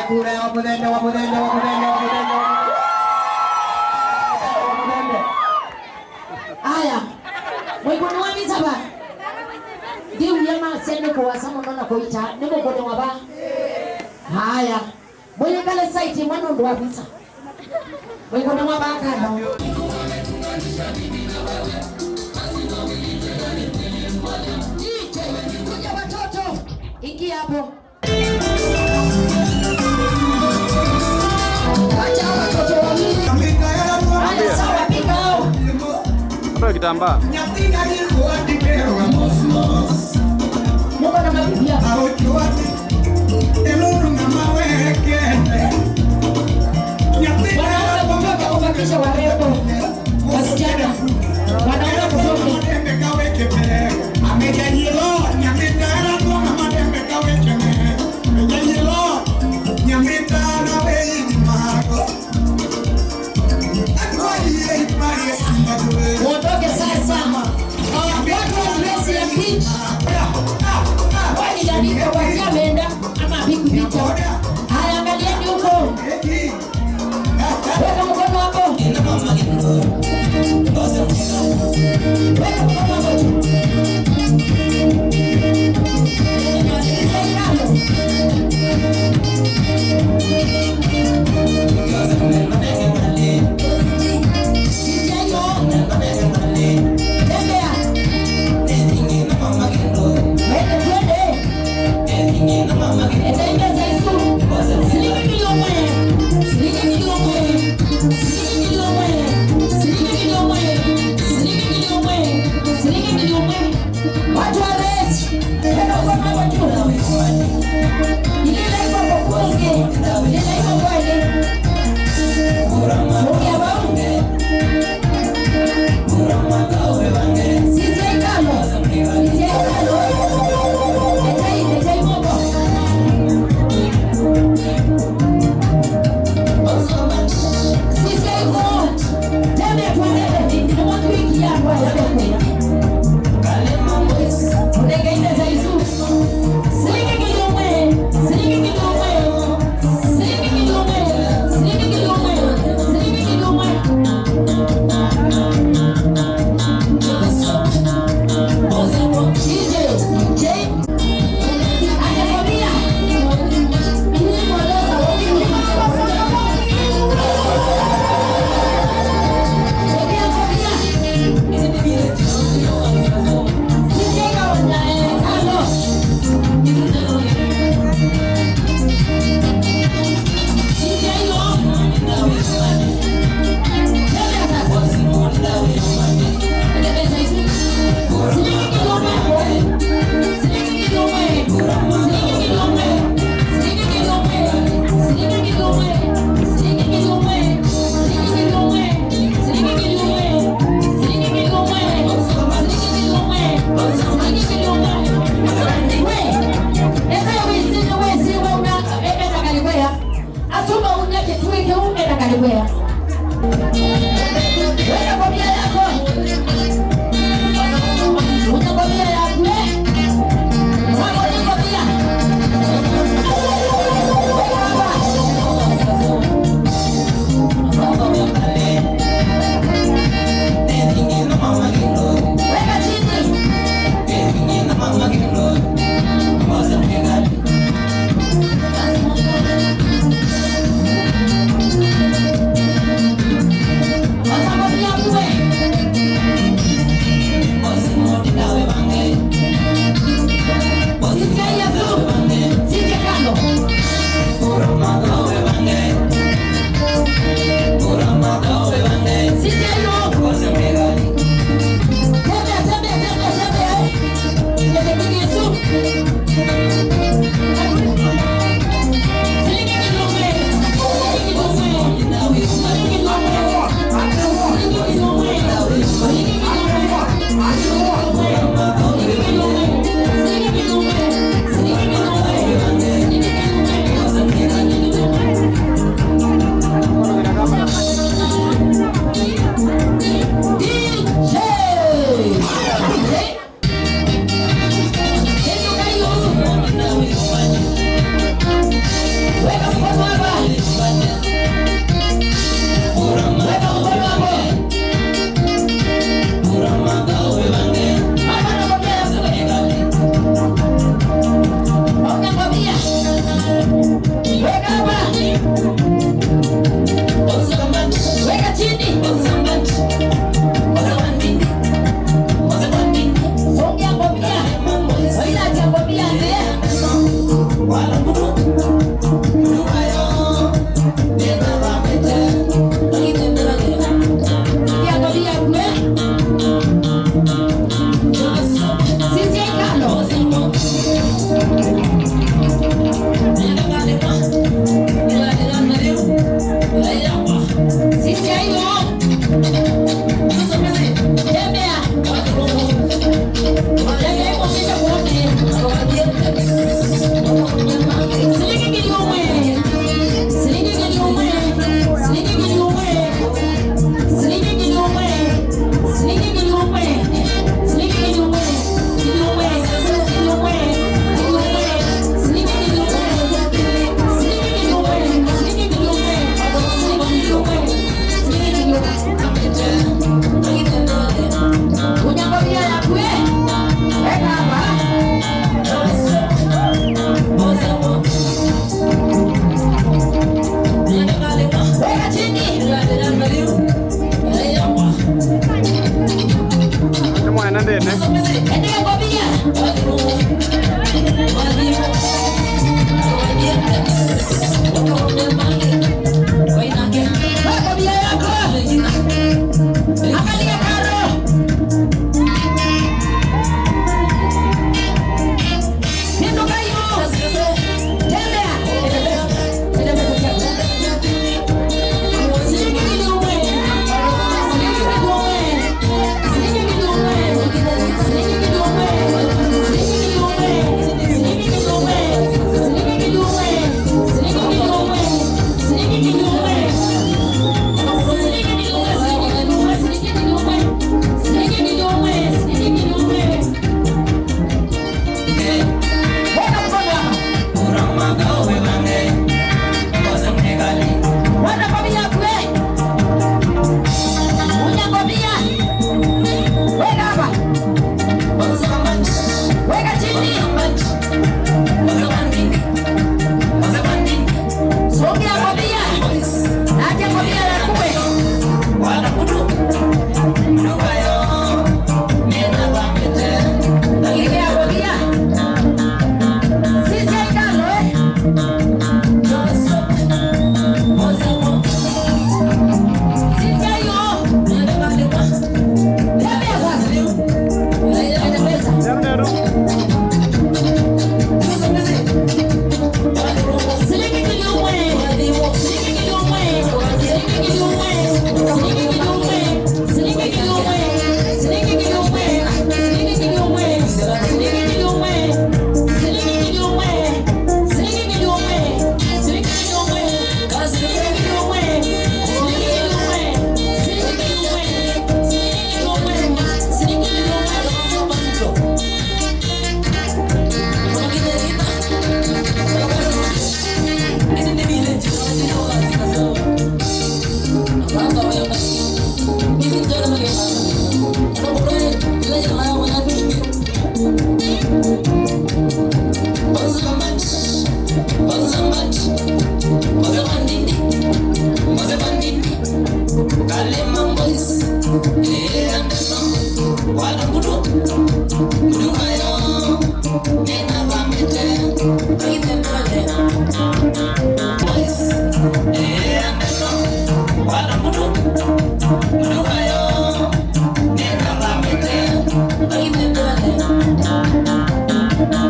[SPEAKER 4] Kura wa muthende wa muthende wa muthende wa muthende wa muthende. Aya, mwikuni wa misaba ndiuya masene kuwasa muno na kuita ni mukuni wa ba. Haya, mwikale site mwana wa visa. Mwikuni wa ba kano. DJ, kuja watoto, ingia hapo. Wacha watoto wawili. Haya sawa, pika hao.
[SPEAKER 10] Hapo kitambaa.
[SPEAKER 4] Mungu na mabibi hapa. Wanaanza kutoka kubakisha warembo. Wasichana. Wanaanza kutoka. Muondoke sasa. Watu wa dress ya beach. Kwani Daniko wasia ameenda ama apigwi picha? Haya, angalieni huko. Weka mkono hapo. Songa ngobia. Oila ngobia ndiye. Kia ngobia kwe. Sisi kalo. Sisi ayo. Tembea. Tembea kwa kisha kuone. Silingi kinyume. Silingi kinyume. Silingi kinyume. Silingi kinyume. Silingi kinyume. Silingi kinyume. Kinyume. Kinyume. Kinyume. Silingi kinyume. Silingi kinyume. Silingi kinyume. Silingi kinyume. Silingi kinyume. Unyangobia yakwe. Weka hapa. Weka chini.
[SPEAKER 10] Mwana ndene.
[SPEAKER 4] Endea ngobia. Weka ngobia yako. Angalia karo. Pinduka hiyo. Tembea. Silingi kinyume. Silingi kinyume. Silingi kinyume. Silingi kinyume. Silingi kinyume. Silingi kinyume. Silingi kinyume. Silingi kinyume. Silingi kinyume. Silingi kinyume. Silingi kinyume. Silingi kinyume. Silingi kinyume. Weka mkono hapa. Wana ngobia kwe. Unya ngobia. Weka hapa. Weka chini. Songea ngobia. Acha ngobia la kuwe. Songea ngobia. Sisi aikalo eh. Sisi ayo. Tembea sasa. Tembea. Silingi kinyume. Silingi kinyume. Silingi kinyume. Silingi kinyume. Silingi kinyume. Silingi kinyume. Silingi kinyume. Silingi kinyume. Silingi kinyume. Silingi kinyume. Silingi kinyume. Silingi kinyume. Silingi kinyume. Silingi kinyume. Silingi kinyume. Silingi kinyume.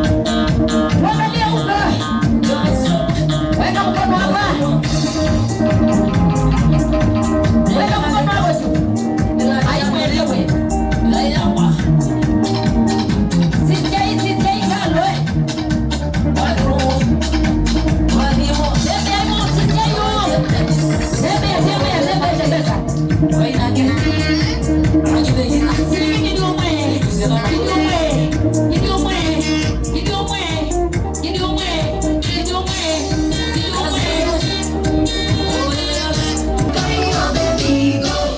[SPEAKER 4] Angalia huko. Weka mkono hapa. Weka mkono hapo juu. Haimuelewe. Sijai sijai kalo eh. Tembea mo sijai yo. Tembea tembea tembea tembea. Silingi kinyume. Kinyume. Kinyume. Kinyume. Kinyume. Kinyume. Kinyume.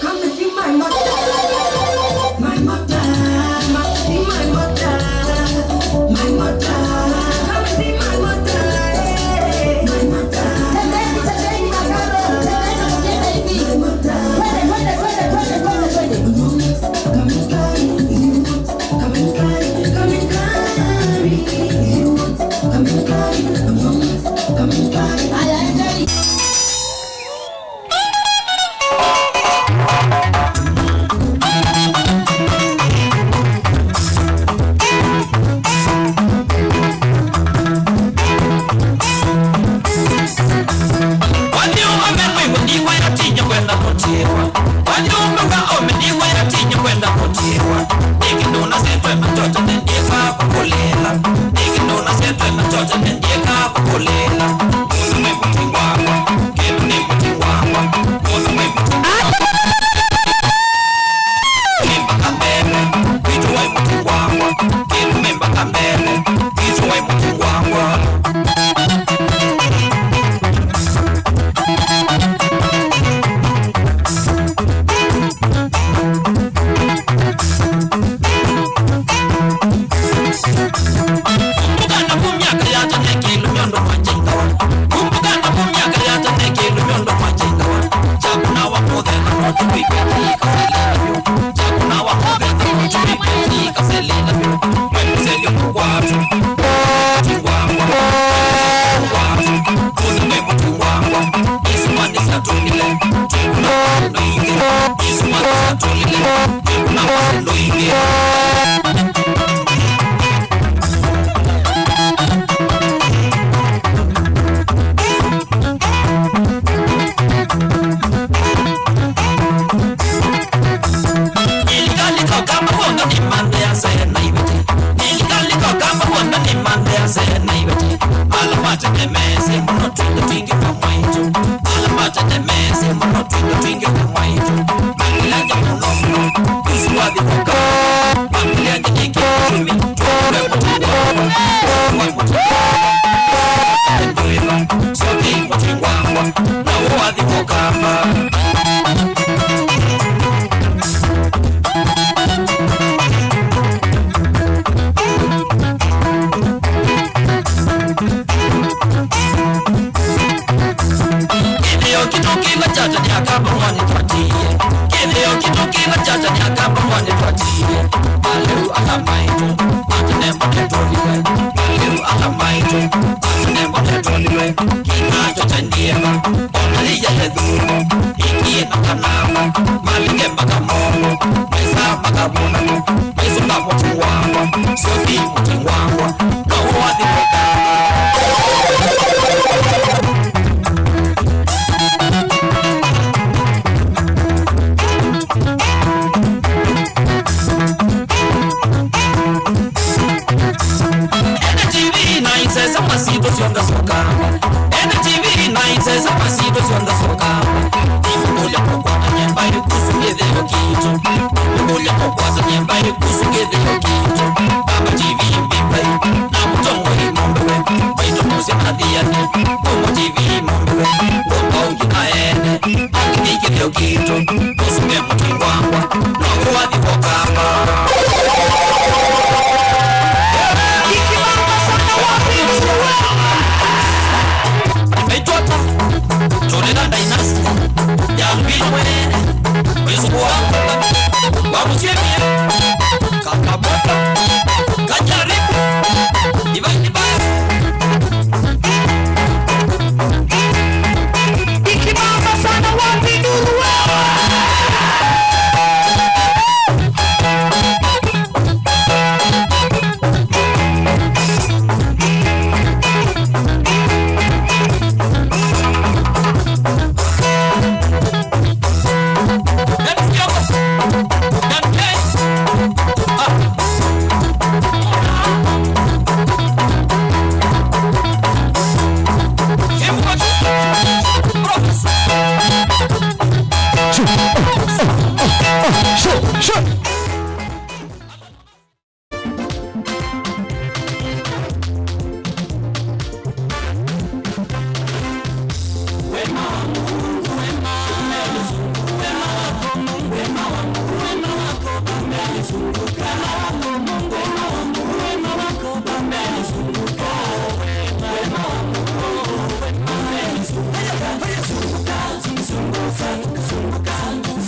[SPEAKER 3] Come and see my mother, my mother, see my mother, my mother. Come and see my mother, my mother.
[SPEAKER 4] Tembea tembea makaro. Tembea tembea hivi. Twende twende.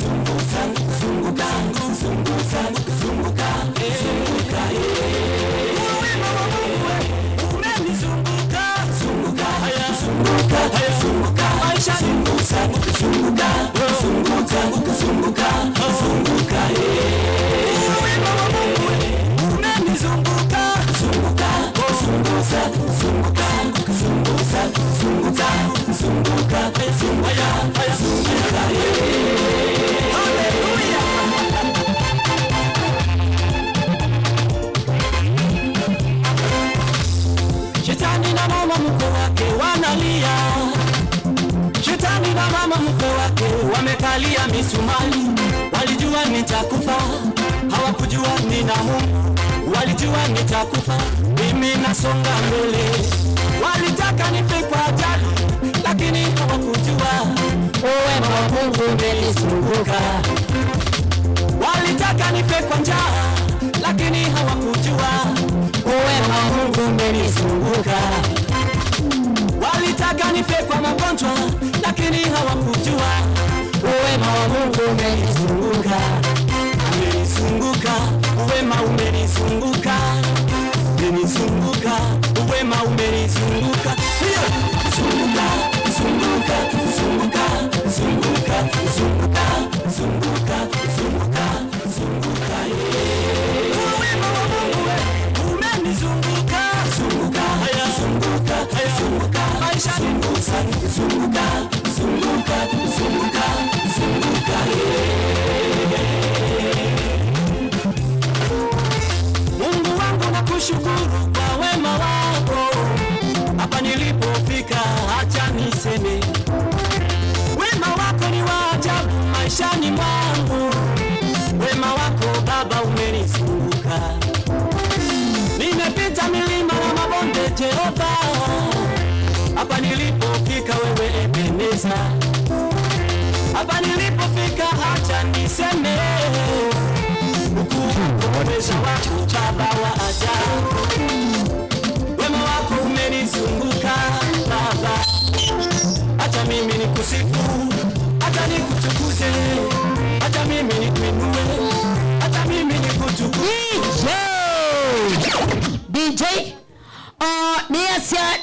[SPEAKER 3] Zunguka, zunguka, zunguka.
[SPEAKER 11] Walinikalia misumari, walijua nitakufa, hawakujua nina Mungu, walijua nitakufa, mimi nasonga mbele. Walitaka nife kwa ajali, lakini hawakujua wema wa Mungu umenizunguka. Walitaka nife kwa njaa, lakini hawakujua wema wa Mungu umenizunguka. Walitaka nife kwa magonjwa, lakini hawakujua wema wa Mungu umenizunguka. Umenizunguka, wema umenizunguka. Umenizunguka, wema umenizunguka. Zunguka, zunguka, zunguka, zunguka, zunguka, zunguka, zunguka, zunguka. Wema wa Mungu umenizunguka, zunguka, zunguka, zunguka, maisha zunguka, zunguka, zunguka, zunguka, zunguka. Mungu wangu nakushukuru kwa wema wako, hapa nilipofika acha niseme wema wako ni wa ajabu maishani mwangu. Wema wako Baba umenizunguka, nimepita milima na mabonde Jehova, hapa nilipofika wewe Ebeneza, hapa nilipofika acha niseme ukuu wako Baba wa ajabu, wema wako umenizunguka Baba, acha mimi nikusifu, acha nikutukuze, acha mimi nikuinue, acha mimi nikutukuze.
[SPEAKER 6] DJ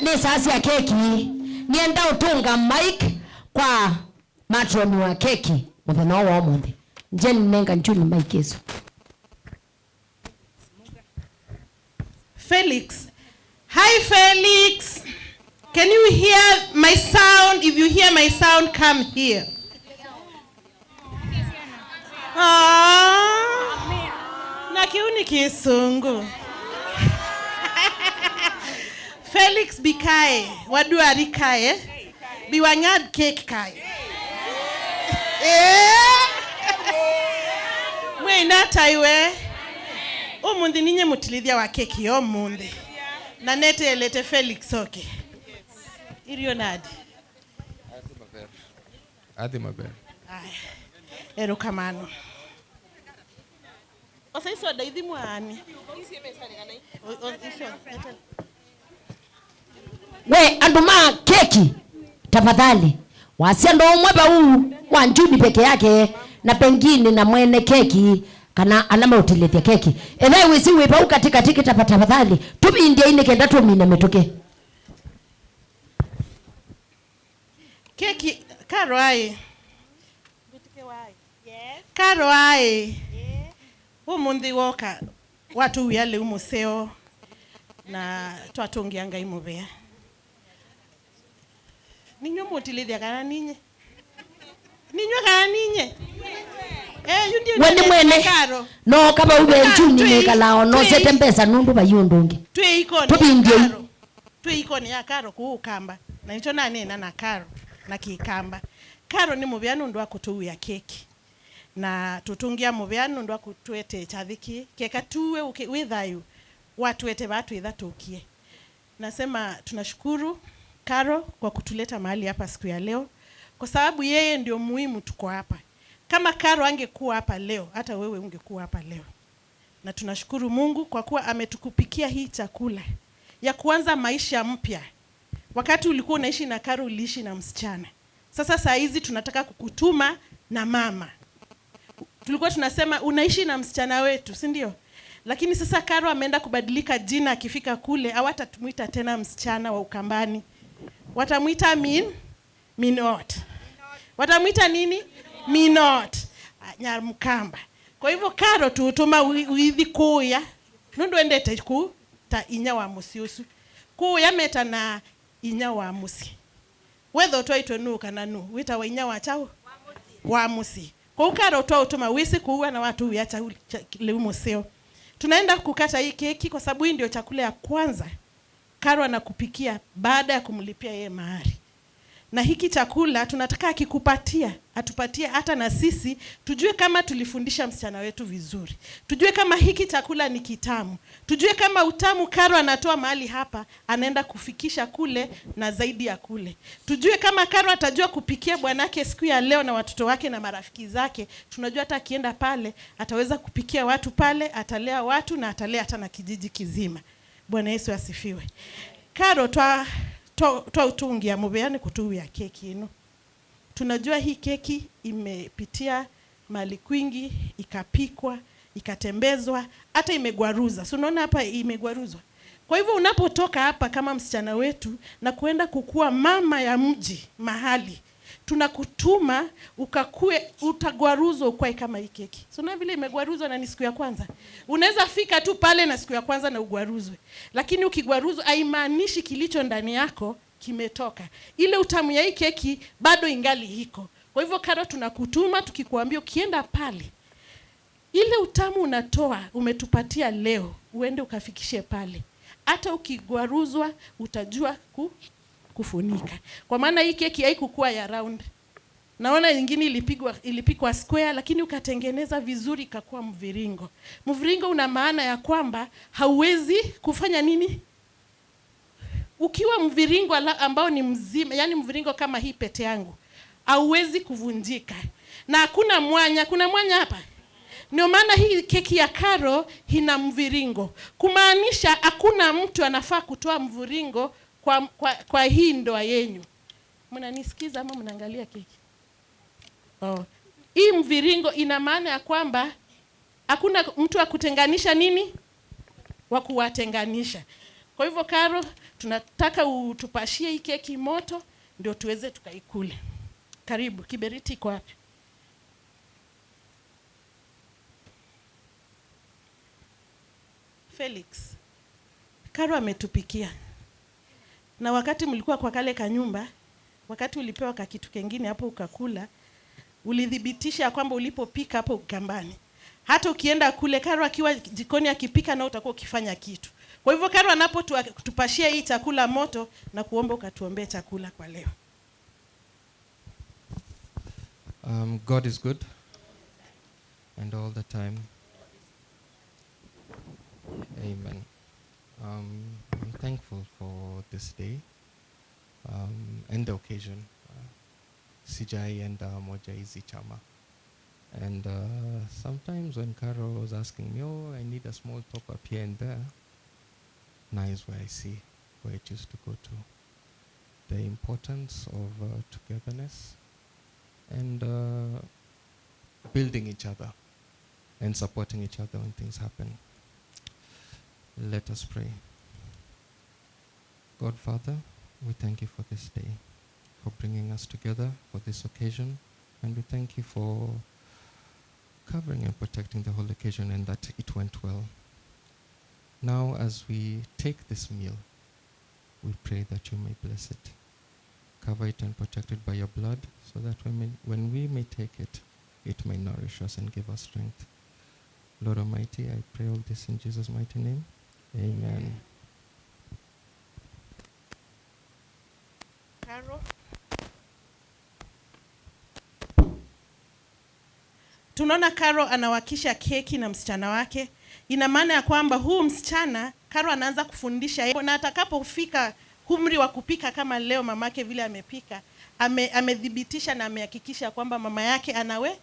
[SPEAKER 6] ni sasi ya keki nienda utunga mic kwa matroni wa keki muthenya wa umuthi nje nenga njuni mic yesu.
[SPEAKER 12] Felix. Hi Felix. Can you hear my sound? If you hear my sound, come here. Na kiuni kisungu. Felix bikae, waduari kae, biwangad cake kae. Mwena taiwe. Umundi ninye mutilithia wa keki yo munde. Na nete elete Felix oke. Irio nadi.
[SPEAKER 13] Adi maber.
[SPEAKER 12] Ay. Erokamano. Osa iso daithi mwani.
[SPEAKER 6] We anduma keki tafadhali. Wasia ndo umweba huu wa njuni peke yake na pengine na mwene keki kana alama utilethia keki. Ewe wisi weba katika tiki tafadhali. Tumi india ine kenda tumina metoke.
[SPEAKER 12] Keki karo ai. Yes. Karo ai. Umundi woka watu uyale umuseo na twatungianga imubea. Ninyo mutilithia kana ninye? Ninyo kana ninye?
[SPEAKER 6] Wende mwene no kaba ube njuni nekalao no sete mpesa nundu bayundungi.
[SPEAKER 12] Twe ikoni karo. Twe ikoni ya karo kuukamba. Na nicho nane na karo na kikamba. Karo ni mubea nundu akutuya keki. Na tutungia mubea nundu akutuete chathiki keka tuwe withayu watuete watu ithatukie. Nasema tunashukuru Karo kwa kutuleta mahali hapa siku ya leo, kwa sababu yeye ndio muhimu tuko hapa. Kama Karo angekuwa hapa leo, hata wewe ungekuwa hapa leo. Na tunashukuru Mungu kwa kuwa ametukupikia hii chakula ya kuanza maisha mpya. Wakati ulikuwa unaishi na Karo uliishi na msichana. Sasa saa hizi tunataka kukutuma na mama. Tulikuwa tunasema unaishi na msichana wetu, si ndio? Lakini sasa Karo ameenda kubadilika jina, akifika kule hawatatamuita tena msichana wa Ukambani. Watamuita Minot. Watamuita nini? Minot. Nyarmkamba. Kwa hivyo Karo tutuma uithi kuya. Nundu endete ku ta inya wa musiusu. Kuya meta na inya wa musi. Wetho twaitwe nu kana nu. Wita wa inya wa chao? Wa musi. Kwa Karo twa utuma wisi kuua na watu uyacha leu museo. Tunaenda kukata hii keki kwa sababu hii ndio chakula ya kwanza Karo anakupikia baada ya kumlipia yeye mahari. Na hiki chakula tunataka akikupatia, atupatie hata na sisi tujue kama tulifundisha msichana wetu vizuri, tujue kama hiki chakula ni kitamu, tujue kama utamu Karo anatoa mahali hapa anaenda kufikisha kule na zaidi ya kule, tujue kama Karo atajua kupikia bwanake siku ya leo na watoto wake na marafiki zake. Tunajua hata akienda pale ataweza kupikia watu pale, atalea watu na atalea hata na kijiji kizima. Bwana Yesu asifiwe. Karo twa utungia mubeani kutuwia keki ino. Tunajua hii keki imepitia mali kwingi, ikapikwa, ikatembezwa, hata imegwaruza. Si unaona hapa imegwaruzwa. Kwa hivyo unapotoka hapa kama msichana wetu na kuenda kukua mama ya mji mahali, tunakutuma ukakue, utagwaruzwa ukwae kama hii keki. Si unaona vile imegwaruzwa na ni siku ya kwanza. Unaweza fika tu pale na siku ya kwanza na ugwaruzwe. Lakini ukigwaruzwa haimaanishi kilicho ndani yako kimetoka. Ile utamu ya hii keki bado ingali iko. Kwa hivyo Karo, tunakutuma tukikuambia ukienda pale, ile utamu unatoa umetupatia leo, uende ukafikishe pale. Hata ukigwaruzwa utajua kufunika. Kwa maana hii keki haikukuwa ya round. Naona nyingine ilipikwa square, lakini ukatengeneza vizuri ikakuwa mviringo. Mviringo una maana ya kwamba hauwezi kufanya nini? Ukiwa mviringo ambao ni mzima, yani mviringo kama hii pete yangu, hauwezi kuvunjika. Na hakuna mwanya, kuna mwanya hapa? Ndio maana hii keki ya Karo ina mviringo. Kumaanisha hakuna mtu anafaa kutoa mviringo kwa hii ndoa yenyu. Mnanisikiza ama mnaangalia keki? Oh. Hii mviringo ina maana ya kwamba hakuna mtu wa kutenganisha nini? Wa kuwatenganisha. Kwa hivyo Karo, tunataka utupashie hii keki moto ndio tuweze tukaikule. Karibu, kiberiti iko wapi? Felix, Karo ametupikia. Na wakati mlikuwa kwa kale kanyumba, wakati ulipewa ka kitu kengine hapo ukakula, ulithibitisha kwamba ulipopika hapo Ukambani, hata ukienda kule Karo akiwa jikoni akipika na utakuwa ukifanya kitu. Kwa hivyo Karo anapotupashia hii chakula moto, na kuomba ukatuombee chakula kwa leo.
[SPEAKER 13] God is good and all the time. Amen. I'm thankful for this day and the occasion. Sijai and moja hizi chama. And sometimes when Caro was asking me, oh, I need a small top up here and there, now is where I see where it used to go to. The importance of togetherness and building each other and supporting each other when things happen. Let us pray. God Father, we thank you for this day, for bringing us together for this occasion, and we thank you for covering and protecting the whole occasion and that it went well. Now as we take this meal, we pray that you may bless it, cover it and protect it by your blood, so that when we may take it, it may nourish us and give us strength. Lord Almighty, I pray all this in Jesus' mighty name. Amen.
[SPEAKER 12] Karo. Tunaona Karo anawakisha keki na msichana wake. Ina maana ya kwamba huu msichana Karo anaanza kufundisha, na atakapofika umri wa kupika kama leo mamake vile amepika, amethibitisha na amehakikisha kwamba mama yake anawe.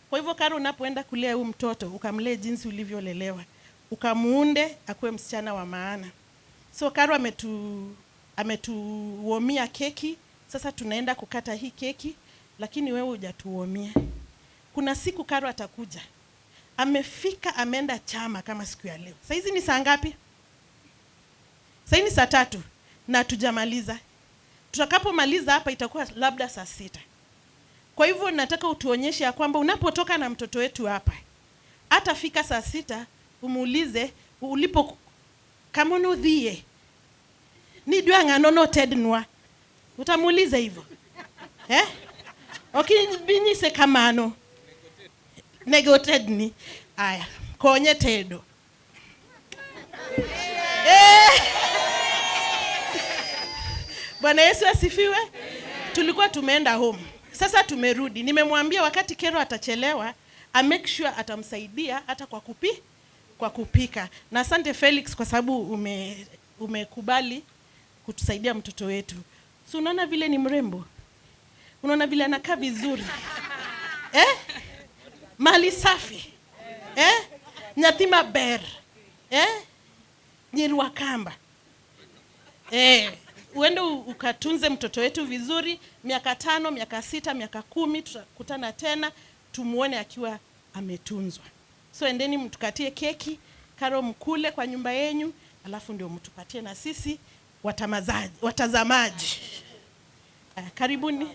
[SPEAKER 12] Kwa hivyo Karo, unapoenda kulea huyu mtoto, ukamlee jinsi ulivyolelewa, ukamuunde akuwe msichana wa maana. So Karo ametuomia keki. Sasa tunaenda kukata hii keki, lakini wewe hujatuomia. Kuna siku Karo atakuja. Amefika, ameenda chama kama siku ya leo. Saa hizi ni saa ngapi? Saa hii ni saa 3 na tujamaliza. Tutakapomaliza hapa itakuwa labda saa 6. Kwa hivyo nataka utuonyeshe ya kwamba unapotoka na mtoto wetu hapa, atafika saa 6, umuulize ulipo kama nodhie. Ni dwa ngano tednwa. Utamuuliza hivyo. Eh? Okibinyise kamano. Negotedni. Aya, konye tedo. Bwana Yesu asifiwe. Tulikuwa tumeenda home. Sasa tumerudi. Nimemwambia wakati Kero atachelewa, a make sure atamsaidia hata kwa kupika. Na asante Felix kwa sababu umekubali kutusaidia mtoto wetu. So unaona vile ni mrembo? Unaona vile anakaa vizuri? Eh? Mali safi. Eh? Nyatima ber. Eh? Nyirwakamba. Eh, uende ukatunze mtoto wetu vizuri, miaka 5, miaka 6, miaka 10 tutakutana tena tumuone akiwa ametunzwa. So endeni mtukatie keki, Karo mkule kwa nyumba yenyu, alafu ndio mtupatie na sisi watazamaji. Karibuni.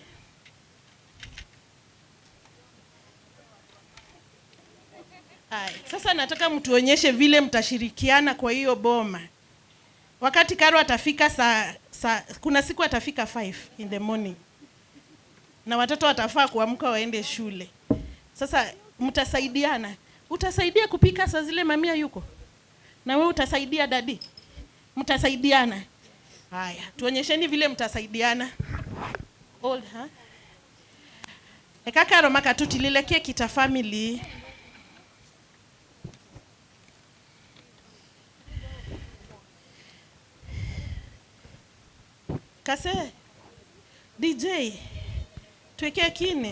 [SPEAKER 12] Hai, sasa nataka mtuonyeshe vile mtashirikiana kwa hiyo boma. Wakati Karo atafika kuna siku atafika 5 in the morning. Na watoto watafaa kuamka waende shule. Sasa mtasaidiana. Utasaidia kupika saa zile mamia yuko. Na wewe utasaidia dadi. Mtasaidiana. Haya, tuonyesheni vile mtasaidiana. Old, ha? Eka Karo makatuti lile keki ta family. Kase, DJ, tuwekee kini.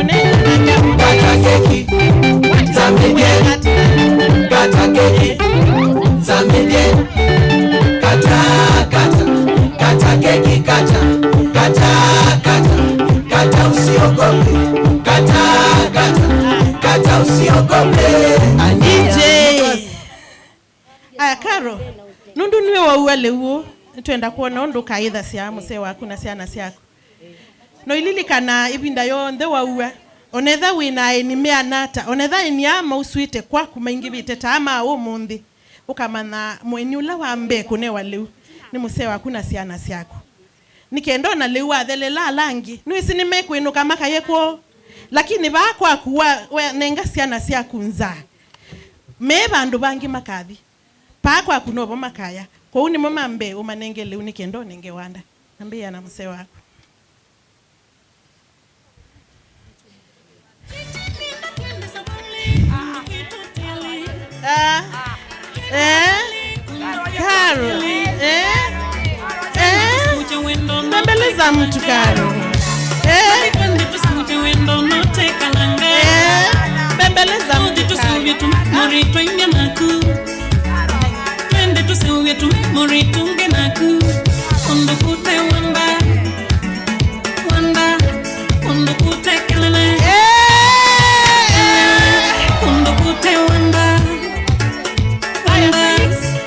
[SPEAKER 11] Kata keki, zamidie. Kata keki, zamidie. Kata, kata, kata keki, kata, kata, kata, kata usiogope. Kata, kata, kata usiogope.
[SPEAKER 12] DJ. Aya Karo, nundu niwe wauwa leuo, tuenda kuona ondo kaitha sia muse waku na siana siaku. No ililikana ibinda yonthe wauwa. Onetha wina enimea nata, onetha eniama usuite kwa kumaingi biteta ama umundi. Ukamana mweni ula wa mbe kunewa leu, ni muse waku na siana siaku. Nikendo na leu athelela langi, nuisi nimekuinuka makayeko. Lakini bakwa kuwa nenga siana siaku nza. Me bandu bangi makathi. Pakwa kunobo makaya. Kwa uni mama mbe umanenge leu nikendo nenge wanda. Ambia na mse wako. Karo. Mbembeleza mtu Karo. Mbembeleza mtu Karo.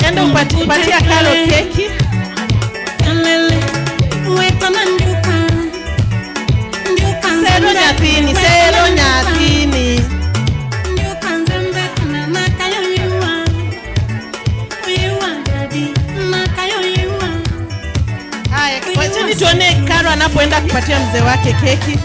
[SPEAKER 12] Enda upatia Karo keki. Sero nyathini, sero nyathini. Haya, wacheni tuone Karo anapoenda kupatia mzee wake keki.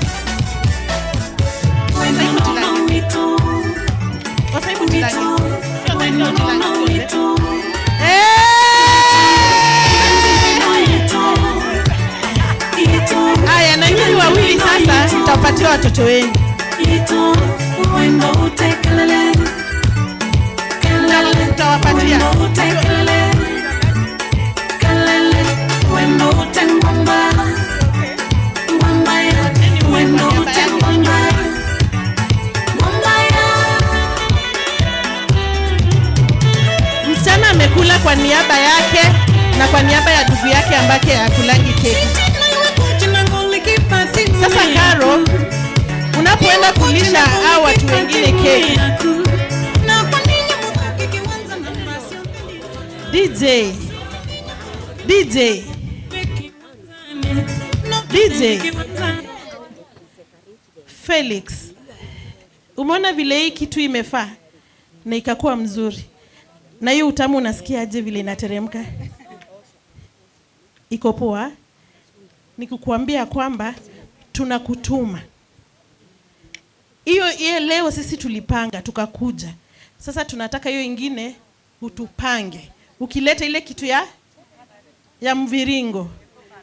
[SPEAKER 12] Haya, na nyinyi wawili sasa mtapatia watoto wenu. Mtawapatia. Msichana amekula kwa niaba yake na kwa niaba ya ndugu yake ambake hakulangi keki. Sasa Karo, unapoenda kulisha hao watu wengine keki. DJ DJ DJ Felix, umeona vile hii kitu imefaa na ikakuwa mzuri. Na hiyo utamu unasikia aje vile inateremka? Iko poa. Nikukuambia kwamba tunakutuma. Hiyo leo sisi tulipanga tukakuja. Sasa tunataka hiyo ingine utupange. Ukileta ile kitu ya mviringo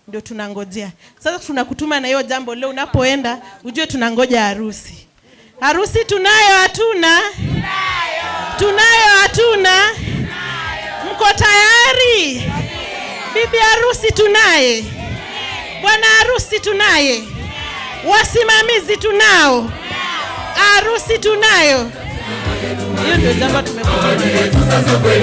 [SPEAKER 12] ndio tunangojea. Sasa tunakutuma na hiyo jambo leo, unapoenda ujue tunangoja harusi. Harusi tunayo hatuna? Tunayo hatuna? Mko tayari? Bibi harusi tunaye. Bwana harusi tunaye. Wasimamizi tunao. Harusi tunayo. Hiyo ndio jambo tumekuja.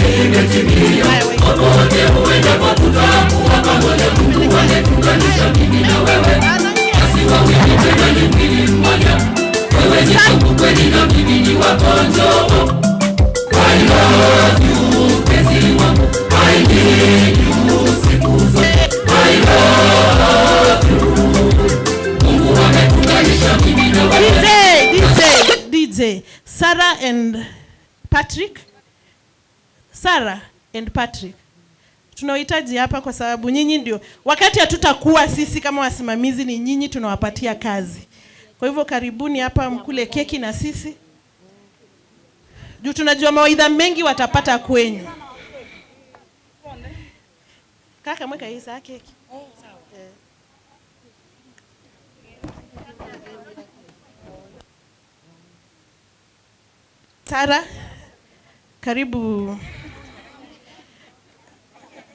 [SPEAKER 12] DJ, Sarah and Patrick. Sarah and Patrick. Tunahitaji hapa kwa sababu nyinyi ndio wakati hatutakuwa sisi kama wasimamizi, ni nyinyi tunawapatia kazi. Kwa hivyo karibuni hapa mkule keki na sisi. Juu tunajua mawaidha mengi watapata kwenyu. Kaka mweka hii saa keki. Sarah, karibu.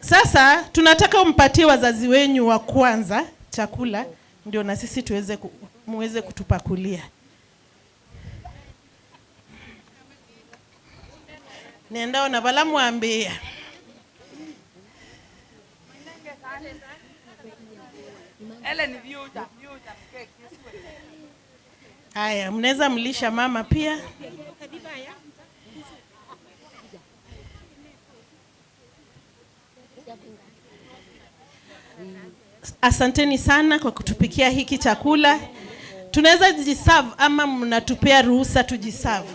[SPEAKER 12] Sasa tunataka umpatie wazazi wenyu wa kwanza chakula ndio na sisi tuweze muweze kutupakulia. Nendao na bala muambia. Haya, mnaweza mlisha mama pia. Asanteni sana kwa kutupikia hiki chakula. Tunaweza jiserve ama mnatupea ruhusa tujiserve?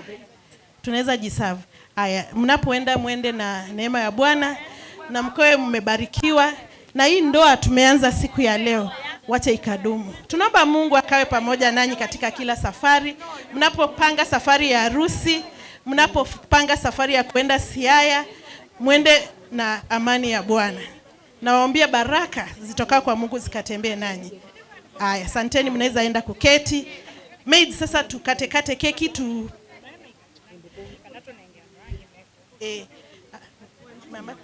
[SPEAKER 12] Tunaweza jiserve. Haya, mnapoenda muende na neema ya Bwana na mkoe mmebarikiwa. Na hii ndoa tumeanza siku ya leo, wacha ikadumu. Tunaomba Mungu akawe pamoja nanyi katika kila safari. Mnapopanga safari ya harusi, mnapopanga safari ya kwenda Siaya, muende na amani ya Bwana. Nawaombea baraka zitoka kwa Mungu zikatembee nanyi. Haya, asanteni, mnaweza enda kuketi. Maid, sasa tukate kate keki tu. Mama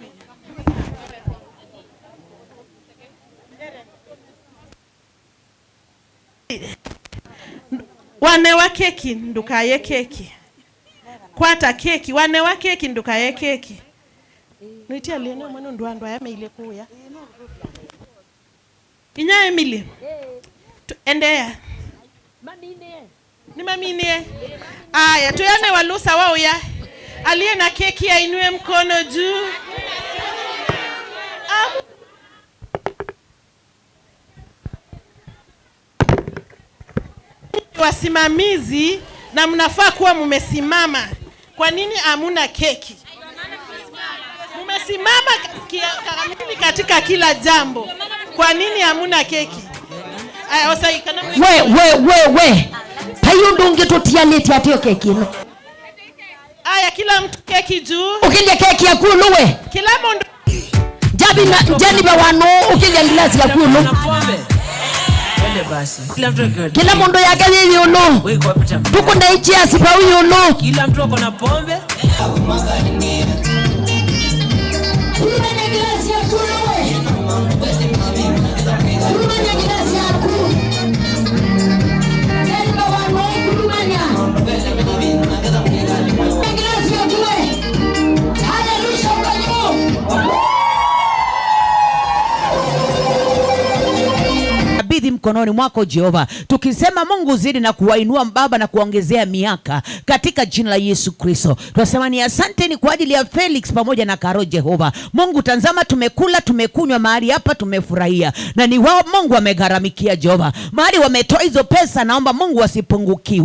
[SPEAKER 12] wane wa keki ndukaye keki. Kwata keki, wane wa keki ndukaye keki. Nitia leno mwana ndo ando ya ile kuya. Inya Emily. Endea. Ni mamine. Aya, tuyane walusa wao ya. Aliye na keki ainue mkono juu. Wasimamizi na mnafaa kuwa mumesimama. Kwa nini hamuna keki? Mumesimama kamili katika kila jambo. Kwa nini hamuna keki?
[SPEAKER 6] We. Payo ndungi tutialeti atio keki no.
[SPEAKER 12] Aya, kila mtu keki juu.
[SPEAKER 6] Ukilya keki ya kulu we.
[SPEAKER 12] Kila mtu.
[SPEAKER 6] Jabi na jeni ba wano ukilya glasi ya kulu. Kila mundu yake yeye ulo. Tuko na ichi asipa huyu ulo.
[SPEAKER 11] Kila mtu ako na pombe.
[SPEAKER 14] Mkononi mwako Jehova, tukisema Mungu zidi na kuwainua baba na kuongezea miaka katika jina la Yesu Kristo. Tunasema ni asante ni kwa ajili ya Felix pamoja na Karo Jehova. Mungu tazama, tumekula tumekunywa mahali hapa, tumefurahia na ni wao Mungu wamegharamikia Jehova. Mahali wametoa hizo pesa, naomba Mungu wasipungukiwe.